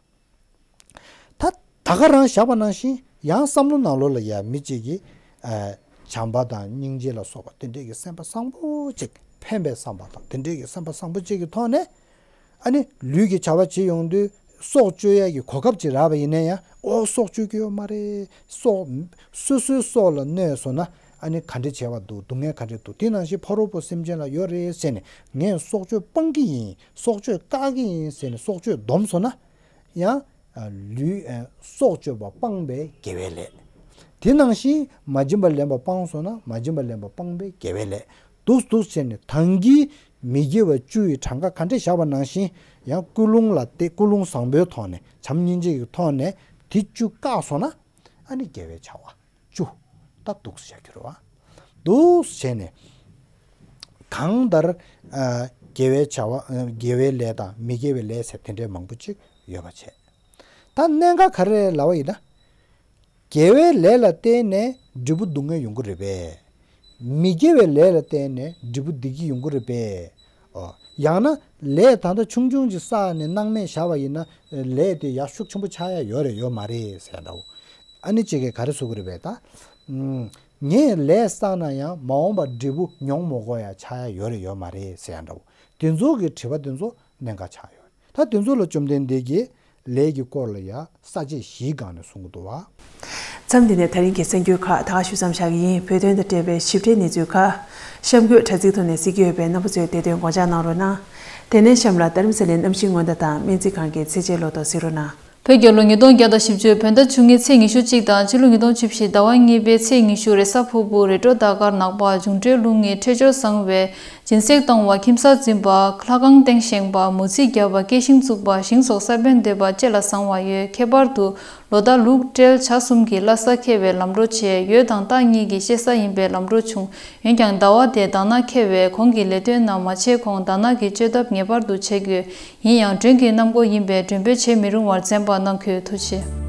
ད་ད་ག་རང་བཞག་པ་ནང་བཞིན་ཡང་བསམ་བློ་ནང་ལོགས་ལ་ཡ་མི་གཅིག་གིས། ཨ། བྱམས་པ་དང་སྙིང་རྗེ་ལ་སོགས་པ་དེ་འདྲའི་གི་སེམས་པ་བཟང་པོ་ཅིག་ཕན་པའི་བསམ་པ་དང་དེ་འདྲའི་གི་སེམས་པ་བཟང་པོ་ཅིག་གི་ཐོག་ནས། ཨ་ནི་ལུས་ཀྱི་བྱ་བ་བྱེད་ཡོང་དུས་སྲོག་གཅོད་ཡས་ཀྱི་གོ་སྐབས་ཅིག་རག་པ་ཡིན་ན་ཡང་། ཨོ་སྲོག་གཅོད་ཀྱི་ཡོད་མ་རེད། སྲོག་སོ་སོའི་སྲོག་ལ་གནོད་སོང་ན་ཨ་ནི་ག་འདྲ་བྱས་པ་འདུག་སྡུག་བསྔལ་ག་འདྲ་འདུག་དེ་ནང་བཞིན་ཕ་རོལ་པོ་སེམས་ཅན་ལ་ཡོད་རེད་ཟེར་ནས་ངས་སྲོག་གཅོད་སྤང་གི་ཡིན། སྲོག་གཅོད་བཀག་གི་ཡིན་ཟེར་ནས་སྲོག་གཅོད་སྡོམ་སོང་ན། ཡང་། ཨ། ལུས། ཨ། སྲོག་གཅོད་པ་སྤངས་པའི་དགེ་བའི་ལས། དེ་ནང་བཞིན་མ་བྱིན་པ་ལེན་པ་སྤངས་སོང་ན་མ་བྱིན་པ་ལེན་པ་སྤངས་པའི་དགེ་བའི་ལས། འདུག་འདུག་བྱས་ནས་ད་གིན་མི་དགེ་བ་བཅུ་ཡི་གྲངས་ཀ་ག་འདྲས་བཞག་པ་ནང་བཞིན་ཡང་ཀུན་སློང་ལ་བལྟས། ཀུན་སློང་བཟང་པོའི་ཐོག་ནས་བྱམས་སྙིང་རྗེ་ཡི་ཐོག་ནས་དེ་བཅུ་བཀག་སོང་ན་ཨ་ནི་དགེ་བའི་བྱ་བ་བཅུ། ད་འདུག་སེ་བྱ་རྒྱུ་རེད་བ། འདུག་སེ་བྱས་ནས་གང་ལྟར་ཨ་དགེ་བའི་བྱ་བ་ཨ་དགེ་བའི་ལས་དང་མི་དགེ་བའི་ལས་ཟེར་དེ་འདྲའི་མང་པོ་ཅིག་ཡོད་པ་བྱས། ད་གནད་འགག་ག་རེ་རེད་ལབ་པ་ཡིན་ན། དགེ་བའི་ལས་ལ་བརྟེན་ནས་འབྲས་བུ་སྡུག་བསྔལ་ཡོང་གི་རེད་པས། མི་དགེ་བའི་ལས་ལ་བརྟེན་ནས་འབྲས་བུ་བདེ་སྐྱིད་ཡོང་གི་རེད་པས། ཨོ། ཡང་ན་ལས་ད་ལྟ་ཆུང་ཆུང་ཅིག་བསགས་ནས་སྣང་མེད་བཞག་པ་ཡིན་ན་ལས་དེ་ཡར་ཤུགས་ཆེན་པོ་ཆགས་ཡ་ཡོད་རེད་ཡོད་མ་རེད་ཟེར་འདྲ་བོ། ཨ་ནི་གཅིག་གིས་ག་རེ་བཟོ་གི་རེད་པས་ད། ཨུམ། ངས་ལས་བསགས་ན་ཡང་མ་འོངས་པ་འབྲས་བུ་མྱོང་མ་དགོས་ཡ་ཆགས་ཡ་ཡོད་རེད་ཡོད་མ་རེད་ཟེར་ཡ་འདྲ་བོ། དེ་ཚོ་གི་དྲི་བ་དེ་ཚོ་གནད་འགག་ཆགས་ཡོད་རེད། ད་དེ་ཚོ་ལ་བཅོམ་ལྡན་འདས་ཀྱིས་ལས་ཀྱི་སྐོར་ལ་ཡང་ས་བཅད་བཞིའི་སྒང་ནས་གསུང་གི་འདུག་བ། མཚམས་འདི་ནས་ད་རིང་གི་གསར་འགྱུར་ཁག་ད་ག་ཞུ་མཚམས་བཞག་གི་ཡིན། བོད་དོན་དང་འབྲེལ་བའི་ཞིབ་ཕྲའི་གནས་ཚུལ་ཁག་གཤམ་འཁོད་དྲ་ཚིགས་ཐོག་ནས་གཟིགས་ཀྱི་ཡོད་པས་རྣམ་པ་ཚོས་བདེ་དོན་དགོངས་འཇགས་གནང་རོགས་གནང་། དེ་ནས་གཤམ་ལ་རྡ་རམ་ས་ལའི་གནམ་གཤིས་སྔོན་བརྡ་དང་སྨན་རྩིས་ཁང་གི་ཚེས་ཆའི་ལོ་ཐོ་གཟིགས་རོགས་གནང་། བོད་རྒྱལ་ལོ་ཉིས་སྟོང་བརྒྱ་དང་བཞི་བཅུ་བོད་ཟླ་བཅུ་གཉིས་ཚེས་ཉི་ཤུ་གཅིག་དང་ཕྱི་ལོ་ཉིས་སྟོང་བཅུ་བཞི་ཟླ་བ་གཉིས་པའི་ཚེས་ཉི་ཤུ་རེས་གཟའ་ཕུར་བུ། རེས་འགྲོགས་ཟླ་སྐར་ནག་པ། འབྱུང་འཕྲོད་རླུང་ངའི་འཕྲོད་སྦྱོར་བཟང་བས། སྦྱིན་སྲེག་གཏོང་བ། ཁྱིམ་གསར་འཛིན་པ། ལྷ་ཁང་སྟེང་བཞེངས་པ། མོ་རྩིས་བརྒྱབ་པ། སྐྱེད་ཤིང་བཙུགས་པ། ཞིང་སོགས་ས་བོན་འདེབས་པ་བཅས་ལ་བཟང་བ་ཡོད། ཁྱད་པར་དུ་ལོ་ཟླ་ལུག་སྤྲེལ་བྱ་གསུམ་གྱི་བླ་གཟའ་འཁེལ་བའི་ལམ་འགྲོ་ཆེ། ཡོས་དང་སྟག་གཉིས་ཀྱི་སྐྱེ་ས་ཡིན་པས་ལམ་འགྲོ་ཆུང་། འོན་ཀྱང་ཟླ་བ་དེ་དག་སྣང་འཁེལ་བས་གོང་གི་ལས་དོན་རྣམས་མ་བྱས་གོང་དག་སྣང་གི་བཅོས་ཐབས་ངེས་པར་དུ་བྱེད་དགོས། ཡིན་ཡང་མགྲོན་གྱི་གནམ་སྒོ་ཡིན་པས་མགྲོན་འབོད་བྱེད་མི་རུང་བར་འཛེམ་པ་གནང་། ཁྱེད་ཐུགས་རྗེ་ཆེ།